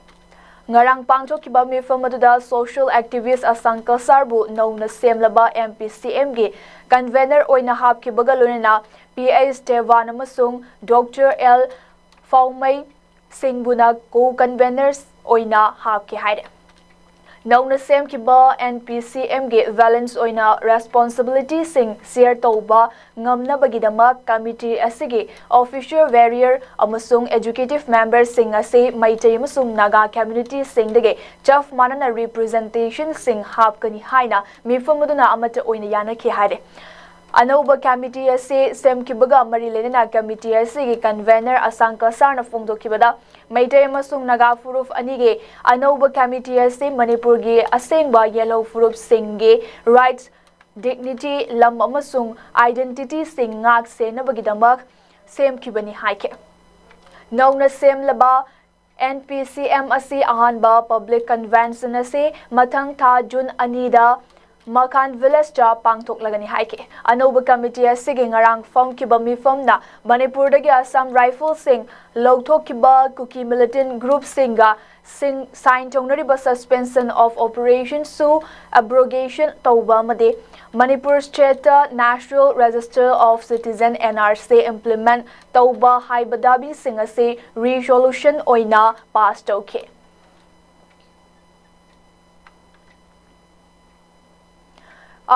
ꯉꯔꯥꯡ ꯄꯥꯡꯊꯣꯛꯈꯤꯕ ꯃꯤꯐꯝ ꯑꯗꯨꯗ social activist ꯑꯁꯥꯡ ꯀꯁꯥꯔꯕꯨ ꯅꯧꯅ ꯁꯦꯝꯂꯕ M P C M ꯒꯤ convener ꯑꯣꯏꯅ ꯍꯥꯞꯈꯤꯕꯒ ꯂꯣꯏꯅꯅ P H ꯗꯦꯋꯥꯟ ꯑꯃꯁꯨꯡ Doctor L ꯐꯥꯎꯃꯩ ꯁꯤꯡꯕꯨꯅ co-conveners ꯑꯣꯏꯅ ꯍꯥꯞꯈꯤ ꯍꯥꯏꯔꯦ꯫ ꯅꯧꯅ ꯁꯦꯝꯈꯤꯕ N P C M ꯒꯤ ꯚꯦꯂꯦꯟꯁ ꯑꯣꯏꯅ ꯔꯦꯁꯄꯣꯟꯁꯤꯕꯤꯂꯤꯇꯤꯁꯤꯡ ꯁꯤꯌꯔ ꯇꯧꯕ ꯉꯝꯅꯕꯒꯤꯗꯃꯛ ꯀꯃꯤꯇꯤ ꯑꯁꯤꯒꯤ official bearer ꯑꯃꯁꯨꯡ executive memberꯁꯤꯡ ꯑꯁꯤ ꯃꯩꯇꯩ ꯑꯃꯁꯨꯡ ꯅꯥꯒꯥ ꯀꯝꯃ꯭ꯌꯨꯅꯤꯇꯤꯁꯤꯡꯗꯒꯤ ꯆꯞ ꯃꯥꯟꯅꯅ ꯔꯤꯄ꯭ꯔꯖꯦꯟꯇꯦꯁꯟꯁꯤꯡ ꯍꯥꯞꯀꯅꯤ ꯍꯥꯏꯅ ꯃꯤꯐꯝ ꯑꯗꯨꯅ ꯑꯃꯠꯇ ꯑꯣꯏꯅ ꯌꯥꯅꯈꯤ ꯍꯥꯏꯔꯦ꯫ ꯑꯅꯧꯕ ꯀꯃꯤꯇꯤ ꯑꯁꯤ ꯁꯦꯝꯈꯤꯕꯒ ꯃꯔꯤ ꯂꯩꯅꯅ ꯀꯃꯤꯇꯤ ꯑꯁꯤꯒꯤ convener ꯑꯁꯥꯡ ꯀꯁꯥꯔꯅ ꯐꯣꯡꯗꯣꯛꯈꯤꯕꯗ, ꯃꯩꯇꯩ ꯑꯃꯁꯨꯡ ꯅꯥꯒꯥ ꯐꯨꯔꯨꯞ ꯑꯅꯤꯒꯤ ꯑꯅꯧꯕ ꯀꯃꯤꯇꯤ ꯑꯁꯤ ꯃꯅꯤꯄꯨꯔꯒꯤ ꯑꯁꯦꯡꯕ ꯌꯦꯜꯍꯧ ꯐꯨꯔꯨꯞꯁꯤꯡꯒꯤ rights, dignity, ꯂꯝ ꯑꯃꯁꯨꯡ identityꯁꯤꯡ ꯉꯥꯛ ꯁꯦꯟꯅꯕꯒꯤꯗꯃꯛ ꯁꯦꯝꯈꯤꯕꯅꯤ ꯍꯥꯏꯈꯤ꯫ ꯅꯧꯅ ꯁꯦꯝꯂꯕ N P C M ꯑꯁꯤ ꯑꯍꯥꯟꯕ public convention ꯑꯁꯤ ꯃꯊꯪ ꯊꯥ ꯖꯨꯟ ꯑꯅꯤꯗ ꯃꯈꯥꯟ ꯚꯤꯂꯦꯖꯇ ꯄꯥꯡꯊꯣꯛꯂꯒꯅꯤ ꯍꯥꯏꯈꯤ꯫ ꯑꯅꯧꯕ ꯀꯃꯤꯇꯤ ꯑꯁꯤꯒꯤ ꯉꯔꯥꯡ ꯐꯝꯈꯤꯕ ꯃꯤꯐꯝꯅ ꯃꯅꯤꯄꯨꯔꯗꯒꯤ ꯑꯁꯥꯝ ꯔꯥꯏꯐꯜꯁꯤꯡ ꯂꯧꯊꯣꯛꯈꯤꯕ ꯀꯨꯀꯤ militant groupꯁꯤꯡꯒ ꯁꯤꯡ-, sign ꯇꯧꯅꯔꯤꯕ suspension of operationꯁꯨ abrogation ꯇꯧꯕ ꯑꯃꯗꯤ Manipur stateꯇ National Register of Citizen, N R C, implement ꯇꯧꯕ ꯍꯥꯏꯕ ꯗꯥꯕꯤꯁꯤꯡ ꯑꯁꯤ resolution ꯑꯣꯏꯅ pass ꯇꯧꯈꯤ꯫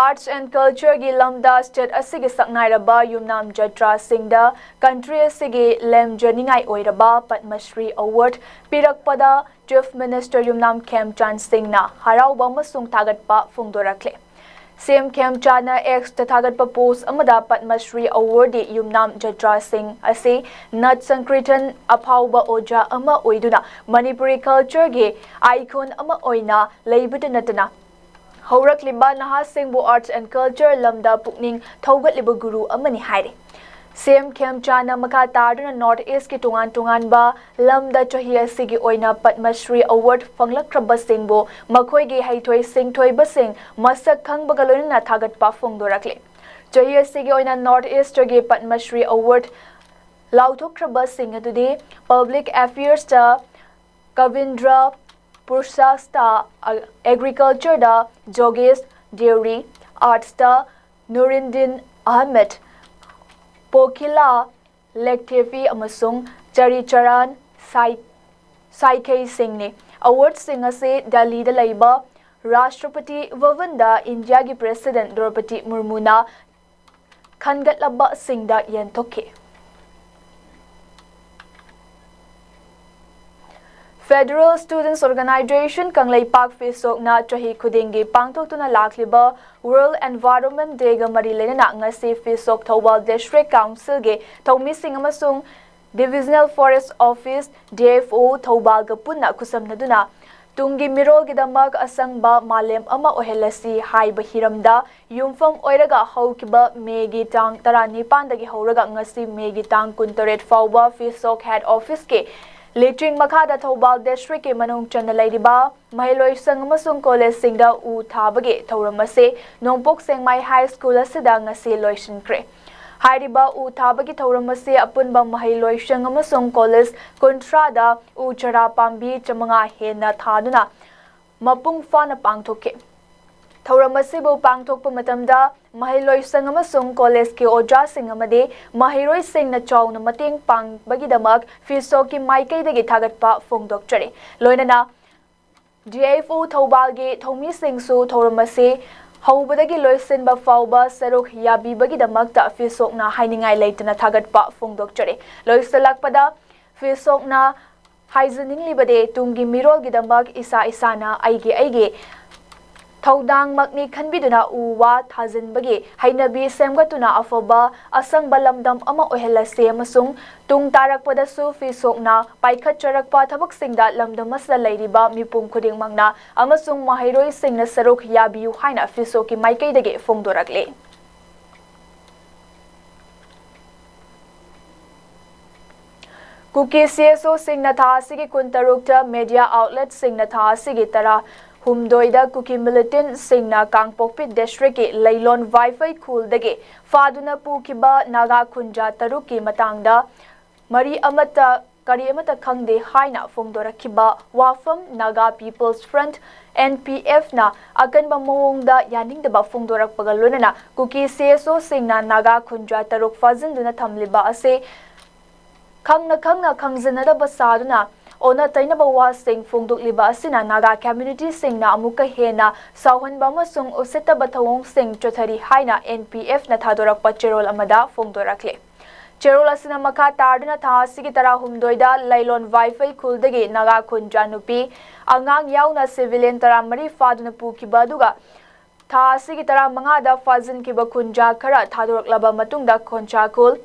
Arts and Cultureꯒꯤ ꯂꯝꯗ state ꯑꯁꯤꯒꯤ ꯁꯛꯅꯥꯏꯔꯕ ꯌꯨꯝꯅꯥꯝ ꯖꯇ꯭ꯔꯥꯁꯤꯡꯗ country ꯑꯁꯤꯒꯤ ꯂꯦꯝꯖꯅꯤꯡꯉꯥꯏ ꯑꯣꯏꯔꯕ Padma Shri award ꯄꯤꯔꯛꯄꯗ Chief Minister ꯌꯨꯝꯅꯥꯝ ꯈꯦꯝꯆꯥꯟ ꯁꯤꯡꯅ ꯍꯔꯥꯎꯕ ꯑꯃꯁꯨꯡ ꯊꯥꯒꯠꯄ ꯐꯣꯡꯗꯣꯔꯛꯂꯦ꯫ ꯁꯤ ꯑꯦꯝ ꯈꯦꯝꯆꯥꯟꯅ Xꯇ ꯊꯥꯒꯠꯄ post ꯑꯃꯗ ꯄꯗꯃ ꯁ꯭ꯔꯤ awardee ꯌꯨꯝꯅꯥꯝ ꯖꯇ꯭ꯔꯥ ꯁꯤꯡ ꯑꯁꯤ ꯅꯠ ꯁꯪꯀ꯭ꯔꯤꯇꯟ ꯑꯐꯥꯎꯕ ꯑꯣꯖꯥ ꯑꯃ ꯑꯣꯏꯗꯨꯅ ꯃꯅꯤꯄꯨꯔꯤ cultureꯒꯤ icon ꯑꯃ ꯑꯣꯏꯅ ꯂꯩꯕꯇ ꯅꯠꯇꯅ ꯍꯧꯔꯛꯂꯤꯕ ꯅꯍꯥꯁꯤꯡꯕꯨ arts and culture ꯂꯝꯗ ꯄꯨꯛꯅꯤꯡ ꯊꯧꯒꯠꯂꯤꯕ ꯒꯨꯔꯨ ꯑꯃꯅꯤ ꯍꯥꯏꯔꯤ꯫ ꯁꯤ ꯑꯦꯝ ꯈꯦꯝꯆꯥꯟꯅ ꯃꯈꯥ ꯇꯥꯗꯨꯅ North Eastꯀꯤ ꯇꯣꯉꯥꯟ ꯇꯣꯉꯥꯟꯕ ꯂꯝꯗ ꯆꯍꯤ ꯑꯁꯤꯒꯤ ꯑꯣꯏꯅ ꯄꯗꯃ ꯁ꯭ꯔꯤ award ꯐꯪꯂꯛꯈ꯭ꯔꯕꯁꯤꯡꯕꯨ ꯃꯈꯣꯏꯒꯤ ꯍꯩꯊꯣꯏ ꯁꯤꯡꯊꯣꯏꯕꯁꯤꯡ ꯃꯁꯛ ꯈꯪꯕꯒ ꯂꯣꯏꯅꯅ ꯊꯥꯒꯠꯄ ꯐꯣꯡꯗꯣꯔꯛꯂꯤ꯫ ꯆꯍꯤ ꯑꯁꯤꯒꯤ ꯑꯣꯏꯅ North Eastꯒꯤ ꯄꯗꯃ ꯁ꯭ꯔꯤ award ꯂꯥꯎꯊꯣꯛꯈ꯭ꯔꯕꯁꯤꯡ ꯑꯗꯨꯗꯤ Public Affairsꯇ ꯀꯕꯤꯟꯗ꯭ꯔ ꯄꯨꯔꯁꯥꯁꯇ ꯑꯦꯒ꯭ꯔꯤꯀꯜꯆꯔꯗ ꯖꯣꯒꯦꯁ ꯗꯦꯎꯔꯤ, ꯑꯥꯔꯠꯁꯇ ꯅꯨꯔꯤꯟꯗꯤꯟ ꯑꯍꯃꯦꯗ, ꯄꯣꯈꯤꯂꯥ ꯂꯦꯛꯊꯦꯐꯤ ꯑꯃꯁꯨꯡ ꯆꯔꯤꯆꯔꯥꯟ ꯁꯥꯏ ꯁꯥꯏꯈꯩꯁꯤꯡꯅꯤ꯫ ꯑꯦꯋꯥꯔꯗꯁꯤꯡ ꯑꯁꯤ ꯗꯦꯜꯂꯤꯗ ꯂꯩꯕ ꯔꯥꯁꯇ꯭ꯔꯄꯇꯤ ꯚꯕꯟꯗ ꯏꯟꯗꯤꯌꯥꯒꯤ ꯄ꯭ꯔꯦꯁꯤꯗꯦꯟꯠ ꯗ꯭ꯔꯧꯄꯗꯤ ꯃꯨꯔꯃꯨꯅ ꯈꯟꯒꯠꯂꯕꯁꯤꯡꯗ ꯌꯦꯟꯊꯣꯛꯈꯤ꯫ Federal Students Organisation ꯀꯪꯂꯩꯄꯥꯛ ꯐꯤꯁꯣꯛꯅ ꯆꯍꯤ ꯈꯨꯗꯤꯡꯒꯤ ꯄꯥꯡꯊꯣꯛꯇꯨꯅ ꯂꯥꯛꯂꯤꯕ World Environment Dayꯒ ꯃꯔꯤ ꯂꯩꯅꯅ ꯉꯁꯤ ꯐꯤꯁꯣꯛ ꯊꯧꯕꯥꯜ District Councilꯒꯤ ꯊꯧꯃꯤꯁꯤꯡ ꯑꯃꯁꯨꯡ Divisional Forest Office, D F O, ꯊꯧꯕꯥꯜꯒ ꯄꯨꯟꯅ ꯈꯨꯠꯁꯝꯅꯗꯨꯅ ꯇꯨꯡꯒꯤ ꯃꯤꯔꯣꯜꯒꯤꯗꯃꯛ ꯑꯁꯪꯕ ꯃꯥꯂꯦꯝ ꯑꯃ ꯑꯣꯏꯍꯜꯂꯁꯤ ꯍꯥꯏꯕ ꯍꯤꯔꯝꯗ ꯌꯨꯝꯐꯝ ꯑꯣꯏꯔꯒ ꯍꯧꯈꯤꯕ ꯃꯦꯒꯤ ꯇꯥꯡ ꯇꯔꯥꯅꯤꯄꯥꯟꯗꯒꯤ ꯍꯧꯔꯒ ꯉꯁꯤ ꯃꯦꯒꯤ ꯇꯥꯡ ꯀꯨꯟꯇꯔꯦꯠ ꯐꯥꯎꯕ ꯐꯤꯁꯣꯛ ꯍꯦꯗ ꯑꯣꯐꯤꯁꯀꯤ ꯂꯨꯆꯤꯡ ꯃꯈꯥꯗ ꯊꯧꯕꯥꯜ ꯗꯤꯁꯇ꯭ꯔꯤꯛꯀꯤ ꯃꯅꯨꯡ ꯆꯟꯅ ꯂꯩꯔꯤꯕ ꯃꯍꯩꯂꯣꯏꯁꯪ ꯑꯃꯁꯨꯡ ꯀꯣꯂꯦꯖꯁꯤꯡꯗ ꯎ ꯊꯥꯕꯒꯤ ꯊꯧꯔꯝ ꯑꯁꯤ ꯅꯣꯡꯄꯣꯛ ꯁꯦꯡꯃꯥꯏ ꯍꯥꯏ ꯁ꯭ꯀꯨꯜ ꯑꯁꯤꯗ ꯉꯁꯤ ꯂꯣꯏꯁꯤꯟꯈ꯭ꯔꯦ꯫ ꯍꯥꯏꯔꯤꯕ ꯎ ꯊꯥꯕꯒꯤ ꯊꯧꯔꯝ ꯑꯁꯤ ꯑꯄꯨꯟꯕ ꯃꯍꯩꯂꯣꯏꯁꯪ ꯑꯃꯁꯨꯡ ꯀꯣꯂꯦꯖ ꯀꯨꯟꯊ꯭ꯔꯥꯗ ꯎ ꯆꯥꯔꯥ ꯄꯥꯝꯕꯤ ꯆꯥꯃꯉꯥ ꯍꯦꯟꯅ ꯊꯥꯗꯨꯅ ꯃꯄꯨꯡ ꯐꯥꯅ ꯄꯥꯡꯊꯣꯛꯈꯤ꯫ ꯊꯧꯔꯝ ꯑꯁꯤꯕꯨ ꯄꯥꯡꯊꯣꯛꯄ ꯃꯇꯝꯗ ꯃꯍꯩꯂꯣꯏꯁꯪ ꯑꯃꯁꯨꯡ ꯀꯣꯂꯦꯖꯀꯤ ꯑꯣꯖꯥꯁꯤꯡ ꯑꯃꯗꯤ ꯃꯍꯩꯔꯣꯏꯁꯤꯡꯅ ꯆꯥꯎꯅ ꯃꯇꯦꯡ ꯄꯥꯡꯕꯒꯤꯗꯃꯛ ꯐꯤꯁꯣꯛꯀꯤ ꯃꯥꯏꯀꯩꯗꯒꯤ ꯊꯥꯒꯠꯄ ꯐꯣꯡꯗꯣꯛꯆꯔꯤ꯫ ꯂꯣꯏꯅꯅ D F O ꯊꯧꯕꯥꯜꯒꯤ ꯊꯧꯃꯤꯁꯤꯡꯁꯨ ꯊꯧꯔꯝ ꯑꯁꯤ ꯍꯧꯕꯗꯒꯤ ꯂꯣꯏꯁꯤꯟꯕ ꯐꯥꯎꯕ ꯁꯔꯨꯛ ꯌꯥꯕꯤꯕꯒꯤꯗꯃꯛꯇ ꯐꯤꯁꯣꯛꯅ ꯍꯥꯏꯅꯤꯡꯉꯥꯏ ꯂꯩꯇꯅ ꯊꯥꯒꯠꯄ ꯐꯣꯡꯗꯣꯛꯆꯔꯤ꯫ ꯂꯣꯏꯁꯤꯜꯂꯛꯄꯗ ꯐꯤꯁꯣꯛꯅ ꯍꯥꯏꯖꯅꯤꯡꯂꯤꯕꯗꯤ ꯇꯨꯡꯒꯤ ꯃꯤꯔꯣꯜꯒꯤꯗꯃꯛ ꯏꯁꯥ ꯏꯁꯥꯅ ꯑꯩꯒꯤ ꯑꯩꯒꯤ ꯊꯧꯗꯥꯡꯃꯛꯅꯤ ꯈꯟꯕꯤꯗꯨꯅ ꯎ ꯋꯥ ꯊꯥꯖꯤꯟꯕꯒꯤ ꯍꯩꯅꯕꯤ ꯁꯦꯝꯒꯠꯇꯨꯅ ꯑꯐꯕ ꯑꯁꯪꯕ ꯂꯝꯗꯝ ꯑꯃ ꯑꯣꯏꯍꯜꯂꯁꯤ ꯑꯃꯁꯨꯡ ꯇꯨꯡ ꯇꯥꯔꯛꯄꯗꯁꯨ ꯐꯤꯁꯣꯛꯅ ꯄꯥꯏꯈꯠꯆꯔꯛꯄ ꯊꯕꯛꯁꯤꯡꯗ ꯂꯝꯗꯝ ꯑꯁꯤꯗ ꯂꯩꯔꯤꯕ ꯃꯤꯄꯨꯝ ꯈꯨꯗꯤꯡꯃꯛꯅ ꯑꯃꯁꯨꯡ ꯃꯍꯩꯔꯣꯏꯁꯤꯡꯅ ꯁꯔꯨꯛ ꯌꯥꯕꯤꯌꯨ ꯍꯥꯏꯅ ꯐꯤꯁꯣꯛꯀꯤ ꯃꯥꯏꯀꯩꯗꯒꯤ ꯐꯣꯡꯗꯣꯔꯛꯂꯤ꯫ ꯀꯨꯀꯤ C S O ꯁꯤꯡꯅ ꯊꯥ ꯑꯁꯤꯒꯤ ꯀꯨꯟꯇꯔꯨꯛꯇ media outlet ꯁꯤꯡꯅ ꯊꯥ ꯑꯁꯤꯒꯤ ꯇꯔꯥ ꯍꯨꯝꯗꯣꯏꯗ ꯀꯨꯀꯤ militant ꯁꯤꯡꯅ ꯀꯥꯡꯄꯣꯛꯄꯤ ꯗꯤꯁꯇ꯭ꯔꯤꯛꯀꯤ ꯂꯩꯂꯣꯟ ꯋꯥꯏꯐꯩ ꯈꯨꯜꯗꯒꯤ ꯐꯥꯗꯨꯅ ꯄꯨꯈꯤꯕ ꯅꯥꯒꯥ ꯈꯨꯟꯖꯥ ꯇꯔꯨꯛꯀꯤ ꯃꯇꯥꯡꯗ ꯃꯔꯤ ꯑꯃꯠꯇ ꯀꯔꯤ ꯑꯃꯠꯇ ꯈꯪꯗꯦ ꯍꯥꯏꯅ ꯐꯣꯡꯗꯣꯔꯛꯈꯤꯕ ꯋꯥꯐꯝ Naga People's Front, N P F, ꯅ ꯑꯀꯟꯕ ꯃꯑꯣꯡꯗ ꯌꯥꯅꯤꯡꯗꯕ ꯐꯣꯡꯗꯣꯔꯛꯄꯒ ꯂꯣꯏꯅꯅ ꯀꯨꯀꯤ C S O ꯁꯤꯡꯅ ꯅꯥꯒꯥ ꯈꯨꯟꯖꯥ ꯇꯔꯨꯛ ꯐꯥꯖꯤꯟꯗꯨꯅ ꯊꯝꯂꯤꯕ ꯑꯁꯤ ꯈꯪꯅ ꯈꯪꯅ ꯈꯪꯖꯅꯗꯕ ꯁꯥꯗꯨꯅ ꯑꯣꯟꯅ ꯇꯩꯅꯕ ꯋꯥꯁꯤꯡ ꯐꯣꯡꯗꯣꯛꯂꯤꯕ ꯑꯁꯤꯅ ꯅꯥꯒꯥ community ꯁꯤꯡꯅ ꯑꯃꯨꯛꯀ ꯍꯦꯟꯅ ꯁꯥꯎꯍꯟꯕ ꯑꯃꯁꯨꯡ ꯎꯁꯤꯠꯇꯕ ꯊꯧꯑꯣꯡꯁꯤꯡ ꯆꯠꯊꯔꯤ ꯍꯥꯏꯅ N P F ꯅ ꯊꯥꯗꯣꯔꯛꯄ ꯆꯦꯔꯣꯜ ꯑꯃꯗ ꯐꯣꯡꯗꯣꯔꯛꯂꯤ꯫ ꯆꯦꯔꯣꯜ ꯑꯁꯤꯅ ꯃꯈꯥ ꯇꯥꯗꯨꯅ ꯊꯥ ꯑꯁꯤꯒꯤ ꯇꯔꯥꯍꯨꯝꯗꯣꯏꯗ ꯂꯩꯂꯣꯟ ꯋꯥꯏꯐꯩ ꯈꯨꯜꯗꯒꯤ ꯅꯥꯒꯥ ꯈꯨꯟꯖꯥ ꯅꯨꯄꯤ ꯑꯉꯥꯡ ꯌꯥꯎꯅ civilian ꯇꯔꯥꯃꯔꯤ ꯐꯥꯗꯨꯅ ꯄꯨꯈꯤꯕ ꯑꯗꯨꯒ ꯊꯥ ꯑꯁꯤꯒꯤ ꯇꯔꯥꯃꯉꯥꯗ ꯐꯥꯖꯤꯟꯈꯤꯕ ꯈꯨꯟꯖꯥ ꯈꯔ ꯊꯥꯗꯣꯔꯛꯂꯕ ꯃꯇꯨꯡꯗ ꯈꯣꯟꯖꯥꯈꯣꯜ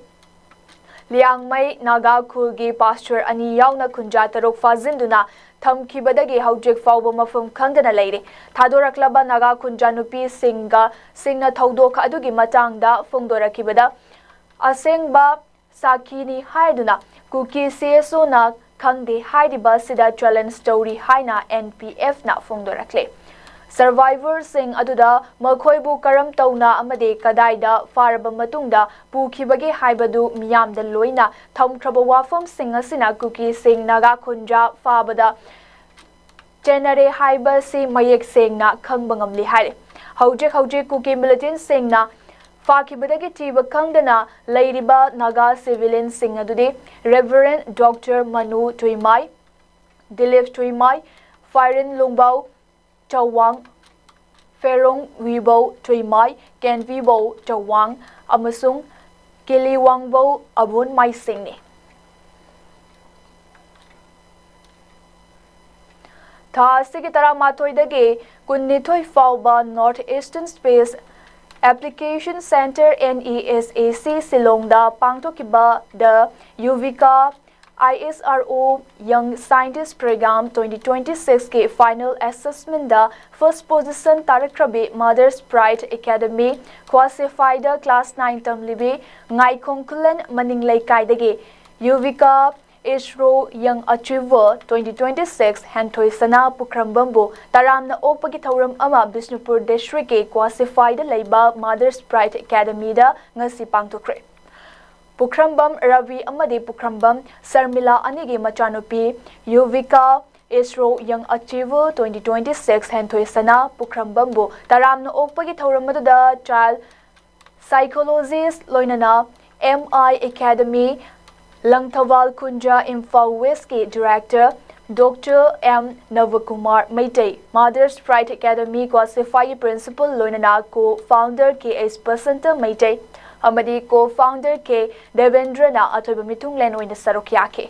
ꯂꯤꯌꯥꯡꯃꯩ ꯅꯥꯒꯥ ꯈꯨꯜꯒꯤ ꯄꯥꯁꯇꯔ ꯑꯅꯤ ꯌꯥꯎꯅ ꯈꯨꯟꯖꯥ ꯇꯔꯨꯛ ꯐꯥꯖꯤꯟꯗꯨꯅ ꯊꯝꯈꯤꯕꯗꯒꯤ ꯍꯧꯖꯤꯛ ꯐꯥꯎꯕ ꯃꯐꯝ ꯈꯪꯗꯅ ꯂꯩꯔꯤ꯫ ꯊꯥꯗꯣꯔꯛꯂꯕ ꯅꯥꯒꯥ ꯈꯨꯟꯖꯥ ꯅꯨꯄꯤꯁꯤꯡꯒ ꯁꯤꯡꯅ ꯊꯧꯗꯣꯛ ꯑꯗꯨꯒꯤ ꯃꯇꯥꯡꯗ ꯐꯣꯡꯗꯣꯔꯛꯈꯤꯕꯗ ꯑꯁꯦꯡꯕ ꯁꯥꯈꯤꯅꯤ ꯍꯥꯏꯗꯨꯅ ꯀꯨꯀꯤ C S O ꯅ ꯈꯪꯗꯦ ꯍꯥꯏꯔꯤꯕ ꯑꯁꯤꯗ challenge ꯇꯧꯔꯤ ꯍꯥꯏꯅ N P F ꯅ ꯐꯣꯡꯗꯣꯔꯛꯂꯤ꯫ Survivor ꯁꯤꯡ ꯑꯗꯨꯗ ꯃꯈꯣꯏꯕꯨ ꯀꯔꯝ ꯇꯧꯅ ꯑꯃꯗꯤ ꯀꯗꯥꯏꯗ ꯐꯥꯔꯕ ꯃꯇꯨꯡꯗ ꯄꯨꯈꯤꯕꯒꯦ ꯍꯥꯏꯕꯗꯨ ꯃꯤꯌꯥꯝꯗ ꯂꯣꯏꯅ ꯊꯝꯈ꯭ꯔꯕ ꯋꯥꯐꯝꯁꯤꯡ ꯑꯁꯤꯅ ꯀꯨꯀꯤꯁꯤꯡ ꯅꯥꯒꯥ ꯈꯨꯟꯖꯥ ꯐꯥꯕꯗ ꯆꯦꯟꯅꯔꯦ ꯍꯥꯏꯕ ꯑꯁꯤ ꯃꯌꯦꯛ ꯁꯦꯡꯅ ꯈꯪꯕ ꯉꯝꯂꯤ ꯍꯥꯏꯔꯤ꯫ ꯍꯧꯖꯤꯛ ꯍꯧꯖꯤꯛ ꯀꯨꯀꯤ militant ꯁꯤꯡꯅ ꯐꯥꯈꯤꯕꯗꯒꯤ ꯊꯤꯕ ꯈꯪꯗꯅ ꯂꯩꯔꯤꯕ ꯅꯥꯒꯥ civilian ꯁꯤꯡ ꯑꯗꯨꯗꯤ Reverend Doctor Manu Tuimai, Dilip Tuimai, Phairin Lungbao Chawang, Pherong Wibao Tuimai, Kenvibao Chawang ꯑꯃꯁꯨꯡ ꯀꯦꯂꯤꯋꯥꯡꯕꯧ ꯑꯕꯨꯟ ꯃꯥꯏꯁꯤꯡꯅꯤ꯫ ꯊꯥ ꯑꯁꯤꯒꯤ ꯇꯔꯥꯃꯥꯊꯣꯏꯗꯒꯤ ꯀꯨꯟꯅꯤꯊꯣꯏ ꯐꯥꯎꯕ North Eastern Space Application Centre, N E S A C, ꯁꯤꯂꯣꯡꯗ ꯄꯥꯡꯊꯣꯛꯈꯤꯕ The Yuvika I S R O Young Scientist Program twenty twenty-six ꯀꯤ final assessment ꯗ first position ꯇꯥꯔꯛꯈ꯭ꯔꯕꯤ Mother's Pride Academy classified class nine ꯇꯝꯂꯤꯕꯤ ꯉꯥꯏꯈꯣꯡ ꯈꯨꯂꯟ ꯃꯅꯤꯡ ꯂꯩꯀꯥꯏꯗꯒꯤ Yuvika ISRO Young Achiever twenty twenty-six ꯍꯦꯟꯊꯣꯏ ꯁꯅꯥ ꯄꯨꯈ꯭ꯔꯝꯕꯝꯕꯨ ꯇꯔꯥꯝꯅ ꯑꯣꯛꯄꯒꯤ ꯊꯧꯔꯝ ꯑꯃ ꯕꯤꯁꯅꯨꯄꯨꯔ district ꯀꯤ ꯀ꯭ꯋꯥꯁꯤꯐꯥꯏꯗ ꯂꯩꯕ Mother's Pride Academy ꯗ ꯉꯁꯤ ꯄꯥꯡꯊꯣꯛꯈ꯭ꯔꯦ꯫ ꯄꯨꯈ꯭ꯔꯝꯕꯝ ꯔꯕꯤ ꯑꯃꯗꯤ ꯄꯨꯈ꯭ꯔꯝꯕꯝ ꯁꯔꯃꯤꯂꯥ ꯑꯅꯤꯒꯤ ꯃꯆꯥꯅꯨꯄꯤ ꯌꯨꯚꯤꯀꯥ ꯏꯁꯔꯣ ꯌꯪ ꯑꯆꯤꯚꯔ ꯇ꯭ꯋꯦꯟꯇꯤ ꯇ꯭ꯋꯦꯟꯇꯤ ꯁꯤꯛꯁ ꯍꯦꯟꯊꯣꯏ ꯁꯅꯥ ꯄꯨꯈ꯭ꯔꯝꯕꯝꯕꯨ ꯇꯔꯥꯝꯅ ꯑꯣꯛꯄꯒꯤ ꯊꯧꯔꯝ ꯑꯗꯨꯗ ꯆꯥꯏꯜ ꯁꯥꯏꯀꯣꯂꯣꯖꯤꯁ ꯂꯣꯏꯅꯅ ꯑꯦꯝ ꯑꯥꯏ ꯑꯦꯀꯥꯗꯃꯤ ꯂꯪꯊꯕꯥꯜ ꯈꯨꯟꯖ ꯏꯝꯐꯥꯜ ꯋꯦꯁꯀꯤ director doctor M Nabakumar Meitei, mothers pride academy ꯀ꯭ꯋꯥꯁꯤꯐꯥꯏꯒꯤ ꯄ꯭ꯔꯤꯟꯁꯤꯄꯜ ꯂꯣꯏꯅꯅ co founder K H Basanta Meitei ꯑꯃꯗꯤ ꯀꯣ ꯐꯥꯎꯟꯗꯔ ꯀꯦ ꯗꯦꯕꯦꯟꯗ꯭ꯔꯅ ꯑꯊꯣꯏꯕ ꯃꯤꯊꯨꯡꯂꯦꯟ ꯑꯣꯏꯅ ꯁꯔꯨꯛ ꯌꯥꯈꯤ꯫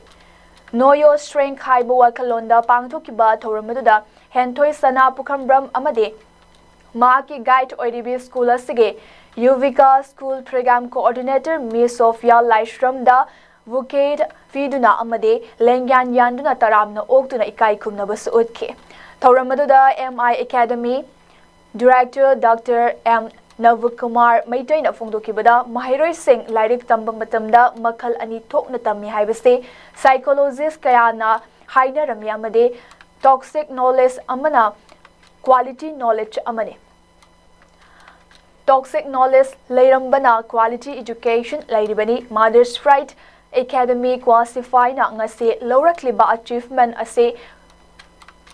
ꯅꯣꯌꯣ ꯁ꯭ꯇ꯭ꯔꯦꯡ ꯍꯥꯏꯕ ꯋꯥꯈꯜꯂꯣꯟꯗ ꯄꯥꯡꯊꯣꯛꯈꯤꯕ ꯊꯧꯔꯝ ꯑꯗꯨꯗ ꯍꯦꯟꯊꯣꯏ ꯁꯅꯥ ꯄꯨꯈ꯭ꯔꯝꯕ꯭ꯔꯝ ꯑꯃꯗꯤ ꯃꯍꯥꯛꯀꯤ ꯒꯥꯏꯗ ꯑꯣꯏꯔꯤꯕꯤ ꯁ꯭ꯀꯨꯜ ꯑꯁꯤꯒꯤ ꯌꯨꯚꯤꯀꯥ ꯁ꯭ꯀꯨꯜ ꯄ꯭ꯔꯣꯒ꯭ꯔꯥꯝ ꯀꯣꯑꯣꯔꯗꯤꯅꯦꯇꯔ ꯃꯤꯁ ꯁꯣꯐꯤꯌꯥ ꯂꯥꯏꯁ꯭ꯔꯝꯗ ꯕꯨꯀꯦꯠ ꯄꯤꯗꯨꯅ ꯑꯃꯗꯤ ꯂꯦꯡꯌꯥꯟ ꯌꯥꯟꯗꯨꯅ ꯇꯔꯥꯝꯅ ꯑꯣꯛꯇꯨꯅ ꯏꯀꯥꯏ ꯈꯨꯝꯅꯕꯁꯨ ꯎꯠꯈꯤ꯫ ꯊꯧꯔꯝ ꯑꯗꯨꯗ M I academy director doctor M ꯅꯕꯀꯨꯃꯥꯔ ꯃꯩꯇꯩꯅ ꯐꯣꯡꯗꯣꯛꯈꯤꯕꯗ, ꯃꯍꯩꯔꯣꯏꯁꯤꯡ ꯂꯥꯏꯔꯤꯛ ꯇꯝꯕ ꯃꯇꯝꯗ ꯃꯈꯜ ꯑꯅꯤ ꯊꯣꯛꯅ ꯇꯝꯃꯤ ꯍꯥꯏꯕꯁꯤ ꯁꯥꯏꯀꯣꯂꯣꯖꯤꯁ ꯀꯌꯥꯅ ꯍꯥꯏꯅꯔꯝꯃꯤ ꯑꯃꯗꯤ ꯇꯣꯛꯁꯤꯛ ꯅꯣꯂꯦꯖ ꯑꯃꯅ ꯀ꯭ꯋꯥꯂꯤꯇꯤ ꯅꯣꯂꯦꯖ ꯑꯃꯅꯤ꯫ ꯇꯣꯛꯁꯤꯛ ꯅꯣꯂꯦꯖ ꯂꯩꯔꯝꯕꯅ ꯀ꯭ꯋꯥꯂꯤꯇꯤ ꯏꯗꯨꯀꯦꯁꯟ ꯂꯩꯔꯤꯕꯅꯤ꯫ ꯃꯥꯗꯔꯁ ꯄ꯭ꯔꯥꯏꯠ ꯑꯦꯀꯥꯗꯃꯤ ꯀ꯭ꯋꯥꯁꯤꯐꯥꯏꯅ ꯉꯁꯤ ꯂꯧꯔꯛꯂꯤꯕ ꯑꯆꯤꯚꯃꯦꯟ ꯑꯁꯤ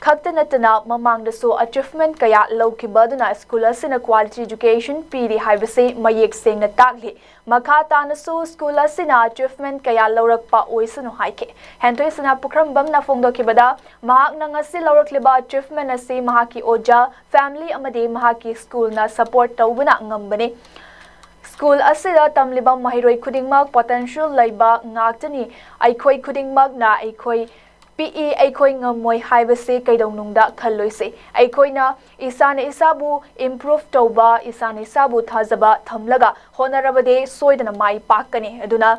ꯈꯛꯇ ꯅꯠꯇꯅ ꯃꯃꯥꯡꯗꯁꯨ ꯑꯆꯤꯚꯃꯦꯟ ꯀꯌꯥ ꯂꯧꯈꯤꯕ ꯑꯗꯨꯅ ꯁ꯭ꯀꯨꯜ ꯑꯁꯤꯅ ꯀ꯭ꯋꯥꯂꯤꯇꯤ ꯏꯗꯨꯀꯦꯁꯟ ꯄꯤꯔꯤ ꯍꯥꯏꯕꯁꯤ ꯃꯌꯦꯛ ꯁꯦꯡꯅ ꯇꯥꯛꯂꯤ꯫ ꯃꯈꯥ ꯇꯥꯅꯁꯨ ꯁ꯭ꯀꯨꯜ ꯑꯁꯤꯅ ꯑꯆꯤꯚꯃꯦꯟ ꯀꯌꯥ ꯂꯧꯔꯛꯄ ꯑꯣꯏꯁꯅꯨ ꯍꯥꯏꯈꯤ꯫ ꯍꯦꯟꯊꯣꯏ ꯁꯅꯥ ꯄꯨꯈ꯭ꯔꯝꯕꯝꯅ ꯐꯣꯡꯗꯣꯛꯈꯤꯕꯗ, ꯃꯍꯥꯛꯅ ꯉꯁꯤ ꯂꯧꯔꯛꯂꯤꯕ ꯑꯆꯤꯚꯃꯦꯟ ꯑꯁꯤ ꯃꯍꯥꯛꯀꯤ ꯑꯣꯖꯥ, ꯐꯦꯃꯤꯂꯤ ꯑꯃꯗꯤ ꯃꯍꯥꯛꯀꯤ ꯁ꯭ꯀꯨꯜꯅ ꯁꯄꯣꯔꯠ ꯇꯧꯕꯅ ꯉꯝꯕꯅꯤ꯫ ꯁ꯭ꯀꯨꯜ ꯑꯁꯤꯗ ꯇꯝꯂꯤꯕ ꯃꯍꯩꯔꯣꯏ ꯈꯨꯗꯤꯡꯃꯛ ꯄꯣꯇꯦꯟꯁꯤꯌꯦꯜ ꯂꯩꯕ ꯉꯥꯛꯇꯅꯤ꯫ ꯑꯩꯈꯣꯏ ꯈꯨꯗꯤꯡꯃꯛꯅ ꯑꯩꯈꯣꯏ ꯄꯤꯛꯏ, ꯑꯩꯈꯣꯏ ꯉꯝꯃꯣꯏ ꯍꯥꯏꯕꯁꯤ ꯀꯩꯗꯧꯅꯨꯡꯗ ꯈꯜꯂꯣꯏꯁꯤ꯫ ꯑꯩꯈꯣꯏꯅ ꯏꯁꯥꯅ ꯏꯁꯥꯕꯨ ꯏꯝꯄ꯭ꯔꯨꯚ ꯇꯧꯕ, ꯏꯁꯥꯅ ꯏꯁꯥꯕꯨ ꯊꯥꯖꯕ ꯊꯝꯂꯒ ꯍꯣꯠꯅꯔꯕꯗꯤ ꯁꯣꯏꯗꯅ ꯃꯥꯏ ꯄꯥꯛꯀꯅꯤ꯫ ꯑꯗꯨꯅ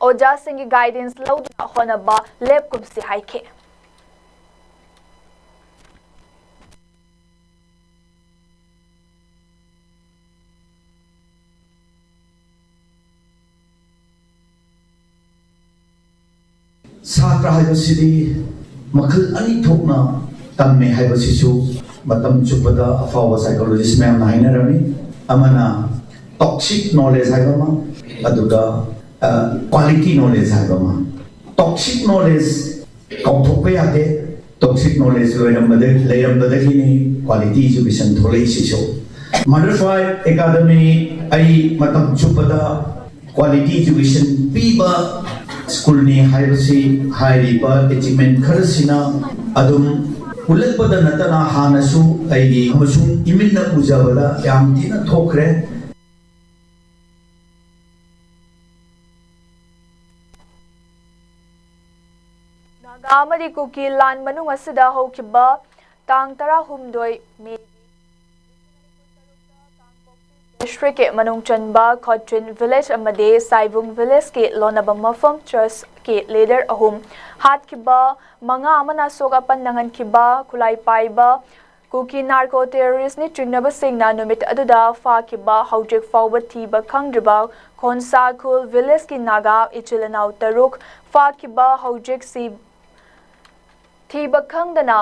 ꯑꯣꯖꯥꯁꯤꯡꯒꯤ ꯒꯥꯏꯗꯦꯟꯁ ꯂꯧꯗꯨꯅ ꯍꯣꯠꯅꯕ ꯂꯦꯞꯀꯨꯝꯁꯤ ꯍꯥꯏꯈꯤ꯫ ꯁꯥꯇ꯭ꯔ ꯍꯥꯏꯕꯁꯤꯗꯤ ꯃꯈꯜ ꯑꯅꯤ ꯊꯣꯛꯅ ꯇꯝꯃꯦ ꯍꯥꯏꯕꯁꯤꯁꯨ ꯃꯇꯝ ꯆꯨꯞꯄꯗ ꯑꯐꯥꯎꯕ ꯁꯥꯏꯀꯣꯂꯣꯖꯤꯁ ꯃꯌꯥꯝꯅ ꯍꯥꯏꯅꯔꯝꯃꯤ꯫ ꯑꯃꯅ ꯇꯣꯛꯁꯤꯛ ꯅꯣꯂꯦꯖ ꯍꯥꯏꯕ ꯑꯃ, ꯑꯗꯨꯒ ꯀ꯭ꯋꯥꯂꯤꯇꯤ ꯅꯣꯂꯦꯖ ꯍꯥꯏꯕ ꯑꯃ, ꯇꯣꯛꯁꯤꯛ ꯅꯣꯂꯦꯖ ꯀꯥꯎꯊꯣꯛꯄ ꯌꯥꯗꯦ꯫ ꯇꯣꯛꯁꯤꯛ ꯅꯣꯂꯦꯖ ꯂꯣꯏꯔꯝꯕꯗ ꯂꯩꯔꯝꯕꯗꯒꯤꯅꯤ ꯀ꯭ꯋꯥꯂꯤꯇꯤ ꯏꯖꯨꯀꯦꯁꯟ ꯊꯣꯛꯂꯛꯏꯁꯤꯁꯨ꯫ ꯃꯗꯔ ꯐꯥꯏꯚ ꯑꯦꯀꯥꯗꯃꯤ ꯑꯩ ꯃꯇꯝ ꯆꯨꯞꯄꯗ ꯀ꯭ꯋꯥꯂꯤꯇꯤ ꯏꯖꯨꯀꯦꯁꯟ ꯄꯤꯕ ꯁ꯭ꯀꯨꯜꯅꯤ ꯍꯥꯏꯕꯁꯤ ꯍꯥꯏꯔꯤꯕ ꯑꯦꯆꯤꯞꯃꯦꯟ ꯈꯔꯁꯤꯅ ꯑꯗꯨꯝ ꯎꯠꯂꯛꯄꯗ ꯅꯠꯇꯅ ꯍꯥꯟꯅꯁꯨ ꯑꯩꯒꯤ ꯑꯃꯁꯨꯡ ꯏꯃꯤꯠꯅ ꯎꯖꯕꯗ ꯌꯥꯝ ꯊꯤꯅ ꯊꯣꯛꯈ꯭ꯔꯦ꯫ ꯅꯥꯒꯥ ꯑꯃꯗꯤ ꯀꯨꯀꯤ ꯂꯥꯟ ꯃꯅꯨꯡ ꯑꯁꯤꯗ ꯍꯧꯈꯤꯕ ꯇꯥꯡ ꯇꯔꯥꯍꯨꯝꯗꯣꯏ ꯃꯦ ꯗꯤꯁꯇ꯭ꯔꯤꯛꯀꯤ ꯃꯅꯨꯡ ꯆꯟꯕ ꯈꯣꯆꯤꯟ ꯚꯤꯂꯦꯖ ꯑꯃꯗꯤ ꯁꯥꯏꯕꯨꯡ ꯚꯤꯂꯦꯖꯀꯤ ꯂꯣꯟꯅꯕ ꯃꯐꯝ ꯆꯔꯆꯀꯤ ꯂꯤꯗꯔ ꯑꯍꯨꯝ ꯍꯥꯠꯈꯤꯕ ꯃꯉꯥ ꯑꯃꯅ ꯑꯁꯣꯛ ꯑꯄꯟ ꯅꯪꯍꯟꯈꯤꯕ ꯈꯨꯠꯂꯥꯏ ꯄꯥꯏꯕ ꯀꯨꯀꯤ ꯅꯥꯔꯀꯣ ꯇꯦꯔꯣꯔꯤꯁ꯭ꯠꯅꯤ ꯆꯤꯡꯅꯕꯁꯤꯡꯅ ꯅꯨꯃꯤꯠ ꯑꯗꯨꯗ ꯐꯥꯈꯤꯕ ꯍꯧꯖꯤꯛ ꯐꯥꯎꯕ ꯊꯤꯕ ꯈꯪꯗ꯭ꯔꯤꯕ ꯈꯣꯟꯁꯥ ꯈꯨꯜ ꯚꯤꯂꯦꯖꯀꯤ ꯅꯥꯒꯥ ꯏꯆꯤꯜ ꯏꯅꯥꯎ ꯇꯔꯨꯛ ꯐꯥꯈꯤꯕ ꯍꯧꯖꯤꯛꯁꯤ ꯊꯤꯕ ꯈꯪꯗꯅ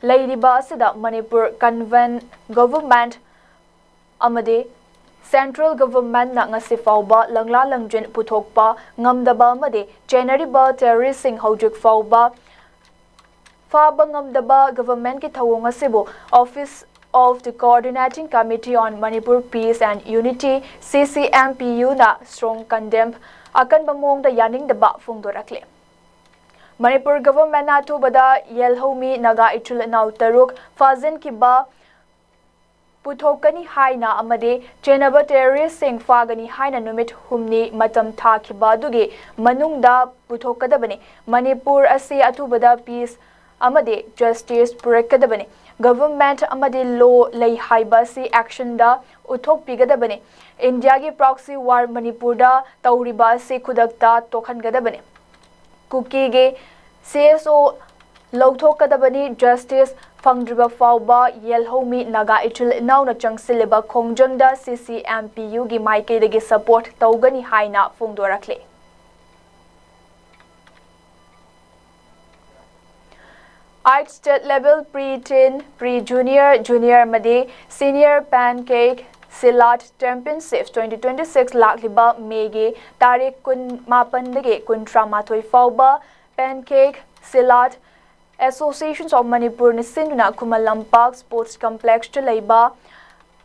ꯂꯩꯔꯤꯕ ꯑꯁꯤꯗ ꯃꯅꯤꯄꯨꯔ ꯀꯟꯚꯦꯟ ꯒꯣꯚꯔꯟꯃꯦꯟꯠ ꯑꯃꯗꯤ ꯁꯦꯟꯇ꯭ꯔꯦꯜ ꯒꯣꯚꯔꯟꯃꯦꯟꯠꯅ ꯉꯁꯤ ꯐꯥꯎꯕ ꯂꯪꯂꯥ ꯂꯪꯖꯤꯟ ꯄꯨꯊꯣꯛꯄ ꯉꯝꯗꯕ ꯑꯃꯗꯤ ꯆꯦꯟꯅꯔꯤꯕ ꯇꯦꯔꯣꯔꯤꯁ꯭ꯠꯁꯤꯡ ꯍꯧꯖꯤꯛ ꯐꯥꯎꯕ ꯐꯥꯕ ꯉꯝꯗꯕ ꯒꯣꯚꯔꯟꯃꯦꯟꯠꯀꯤ ꯊꯧꯑꯣꯡ ꯑꯁꯤꯕꯨ Office of the Coordinating Committee on Manipur Peace and Unity, C C M P U ꯅ strong condemn, ꯑꯀꯟꯕ ꯃꯑꯣꯡꯗ ꯌꯥꯅꯤꯡꯗꯕ ꯐꯣꯡꯗꯣꯔꯛꯂꯤ꯫ ꯃꯅꯤꯄꯨꯔ ꯒꯣꯚꯔꯟꯃꯦꯟꯠꯅ ꯑꯊꯨꯕꯗ ꯌꯦꯜꯍꯧꯃꯤ ꯅꯥꯒꯥ ꯏꯆꯤꯜ ꯏꯅꯥꯎ ꯇꯔꯨꯛ ꯐꯥꯖꯤꯟꯈꯤꯕ ꯄꯨꯊꯣꯛꯀꯅꯤ ꯍꯥꯏꯅ ꯑꯃꯗꯤ ꯆꯦꯟꯅꯕ ꯇꯦꯔꯣꯔꯤꯁ꯭ꯠꯁꯤꯡ ꯐꯥꯒꯅꯤ ꯍꯥꯏꯅ ꯅꯨꯃꯤꯠ ꯍꯨꯝꯅꯤ ꯃꯇꯝ ꯊꯥꯈꯤꯕ ꯑꯗꯨꯒꯤ ꯃꯅꯨꯡꯗ ꯄꯨꯊꯣꯛꯀꯗꯕꯅꯤ꯫ ꯃꯅꯤꯄꯨꯔ ꯑꯁꯤ ꯑꯊꯨꯕꯗ ꯄꯤꯁ ꯑꯃꯗꯤ ꯖꯁꯇꯤꯁ ꯄꯨꯔꯛꯀꯗꯕꯅꯤ꯫ ꯒꯣꯚꯔꯟꯃꯦꯟꯠ ꯑꯃꯗꯤ ꯂꯣ ꯂꯩ ꯍꯥꯏꯕ ꯑꯁꯤ ꯑꯦꯛꯁꯟꯗ ꯎꯠꯊꯣꯛꯄꯤꯒꯗꯕꯅꯤ꯫ ꯏꯟꯗꯤꯌꯥꯒꯤ ꯄ꯭ꯔꯣꯛꯁꯤ ꯋꯥꯔ ꯃꯅꯤꯄꯨꯔꯗ ꯇꯧꯔꯤꯕ ꯑꯁꯤ ꯈꯨꯗꯛꯇ ꯇꯣꯛꯍꯟꯒꯗꯕꯅꯤ꯫ ꯀꯨꯀꯤꯒꯤ C S O ꯂꯧꯊꯣꯛꯀꯗꯕꯅꯤ꯫ ꯖꯁꯇꯤꯁ ꯐꯪꯗ꯭ꯔꯤꯕ ꯐꯥꯎꯕ ꯌꯦꯜꯍꯧꯃꯤ ꯅꯥꯒꯥ ꯏꯆꯤꯜ ꯏꯅꯥꯎꯅ ꯆꯪꯁꯤꯜꯂꯤꯕ ꯈꯣꯡꯖꯪꯗ C C M P U ꯒꯤ ꯃꯥꯏꯀꯩꯗꯒꯤ ꯁꯄꯣꯔꯠ ꯇꯧꯒꯅꯤ ꯍꯥꯏꯅ ꯐꯣꯡꯗꯣꯔꯛꯂꯤ꯫ Eight state level pre-teen, pre-junior, junior ꯑꯃꯗꯤ senior pancake Silat Championship twenty twenty-six ꯂꯥꯛꯂꯤꯕ ꯃꯦꯒꯤ ꯇꯥꯔꯤꯛ ꯀꯨꯟ ꯃꯥꯄꯟꯗꯒꯤ ꯀꯨꯟꯊ꯭ꯔꯥ ꯃꯥꯊꯣꯏ ꯐꯥꯎꯕ Pancake Silat Association of Manipurꯅ ꯁꯤꯟꯗꯨꯅ ꯈꯨꯃꯟ ꯂꯝꯄꯥꯛ Sports Complexꯇ ꯂꯩꯕ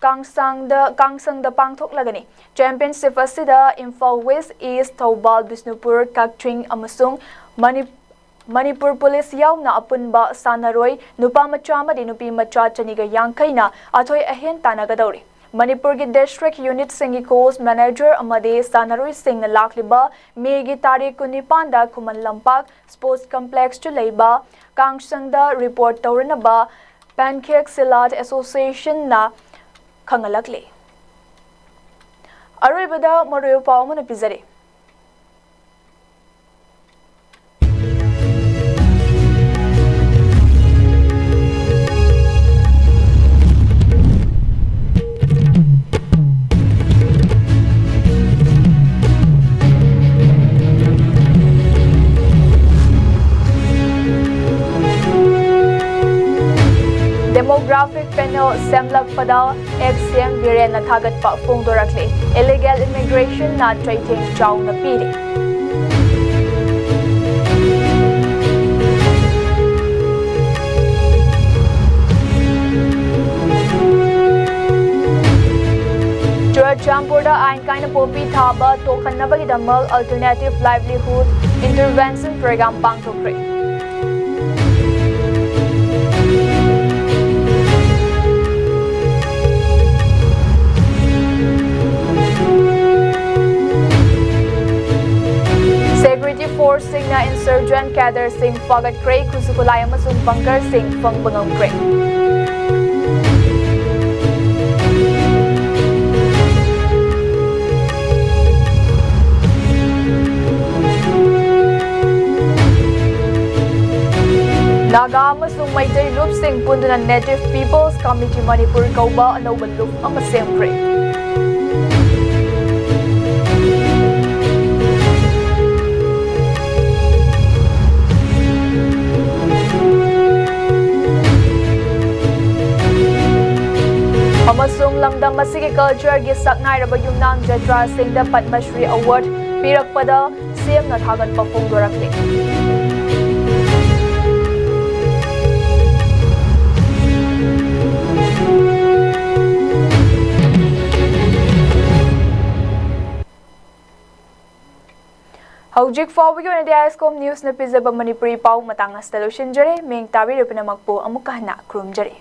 ꯀꯥꯡꯁꯥꯡꯗ, ꯀꯥꯡꯁꯪꯗ ꯄꯥꯡꯊꯣꯛꯂꯒꯅꯤ꯫ Championship ꯑꯁꯤꯗ ꯏꯝꯐꯥꯜ West, East, ꯊꯧꯕꯥꯜ, ꯕꯤꯁꯅꯨꯄꯨꯔ, ꯀꯛꯆꯤꯡ ꯑꯃꯁꯨꯡ ꯃꯅꯤ-, ꯃꯅꯤꯄꯨꯔ ꯄꯨꯂꯤꯁ ꯌꯥꯎꯅ ꯑꯄꯨꯟꯕ ꯁꯥꯟꯅꯔꯣꯏ ꯅꯨꯄꯥ ꯃꯆꯥ ꯑꯃꯗꯤ ꯅꯨꯄꯤ ꯃꯆꯥ ꯆꯅꯤꯒ ꯌꯥꯡꯈꯩꯅ ꯑꯊꯣꯏ ꯑꯍꯦꯟ ꯇꯥꯟꯅꯒꯗꯧꯔꯤ꯫ ꯃꯅꯤꯄꯨꯔꯒꯤ district unitꯁꯤꯡꯒꯤ coach, manager ꯑꯃꯗꯤ ꯁꯥꯟꯅꯔꯣꯏꯁꯤꯡꯅ ꯂꯥꯛꯂꯤꯕ ꯃꯦꯒꯤ ꯇꯥꯔꯤꯛ ꯀꯨꯟꯅꯤꯄꯥꯟꯗ ꯈꯨꯃꯟ ꯂꯝꯄꯥꯛ Sports Complexꯇ ꯂꯩꯕ ꯀꯥꯡꯁꯪꯗ report ꯇꯧꯔꯅꯕ Pancake Silat Associationꯅ ꯈꯪꯍꯜꯂꯛꯂꯤ꯫ ꯑꯔꯣꯏꯕꯗ ꯃꯔꯨꯑꯣꯏꯕ ꯄꯥꯎ ꯑꯃꯅ ꯄꯤꯖꯔꯤ꯫ Demographic Panel ꯁꯦꯝꯂꯛꯄꯗ ex-CM ꯕꯤꯔꯦꯟꯅ ꯊꯥꯒꯠꯄ ꯐꯣꯡꯗꯣꯔꯛꯂꯤ꯫ Illegal immigrationꯅ ꯆꯩꯊꯦꯡ ꯆꯥꯎꯅ ꯄꯤꯔꯤ꯫ ꯆꯨꯔꯆꯥꯟꯄꯨꯔꯗ ꯑꯥꯏꯟ ꯀꯥꯏꯅ ꯄꯣꯄꯤ ꯊꯥꯕ ꯇꯣꯛꯍꯟꯅꯕꯒꯤꯗꯃꯛ Alternative Livelihood Intervention Program ꯄꯥꯡꯊꯣꯛꯈ꯭ꯔꯦ꯫ Security forceꯁꯤꯡꯅ insurgent cadreꯁꯤꯡ ꯐꯥꯒꯠꯈ꯭ꯔꯦ, ꯈꯨꯠꯁꯨ ꯈꯨꯠꯂꯥꯏ ꯑꯃꯁꯨꯡ bunkerꯁꯤꯡ ꯐꯪꯕ ꯉꯝꯈ꯭ꯔꯦ꯫ ꯅꯥꯒꯥ ꯑꯃꯁꯨꯡ Meitei ꯂꯨꯞꯁꯤꯡ ꯄꯨꯟꯗꯨꯅ Native People's Committee Manipur ꯀꯧꯕ ꯑꯅꯧꯕ ꯂꯨꯞ ꯑꯃ ꯁꯦꯝꯈ꯭ꯔꯦ꯫ ꯑꯃꯁꯨꯡ ꯂꯝꯗꯝ ꯑꯁꯤꯒꯤ ꯀꯜꯆꯔꯒꯤ ꯁꯛꯅꯥꯏꯔꯕ ꯌꯨꯝꯅꯥꯝ ꯖꯇ꯭ꯔꯥꯁꯤꯡꯗ ꯄꯗꯃ ꯁ꯭ꯔꯤ ꯑꯦꯋꯥꯔꯗ ꯄꯤꯔꯛꯄꯗ ꯁꯤꯑꯦꯝꯅ ꯊꯥꯒꯠꯄ ꯐꯣꯡꯗꯣꯔꯛꯂꯤ꯫ ꯍꯧꯖꯤꯛ ꯐꯥꯎꯕꯒꯤ ꯑꯣꯏꯅꯗꯤ ꯑꯥꯏ ꯑꯦꯁ ꯀꯣꯝ ꯅ꯭ꯌꯨꯁꯅ ꯄꯤꯖꯕ ꯃꯅꯤꯄꯨꯔꯤ ꯄꯥꯎ ꯃꯇꯥꯡ ꯑꯁꯤꯗ ꯂꯣꯏꯁꯤꯟꯖꯔꯦ꯫ ꯃꯤꯡ ꯇꯥꯕꯤꯔꯤꯕ ꯄꯨꯝꯅꯃꯛꯄꯨ ꯑꯃꯨꯛꯀ ꯍꯟꯅ ꯈꯨꯔꯨꯝꯖꯔꯤ꯫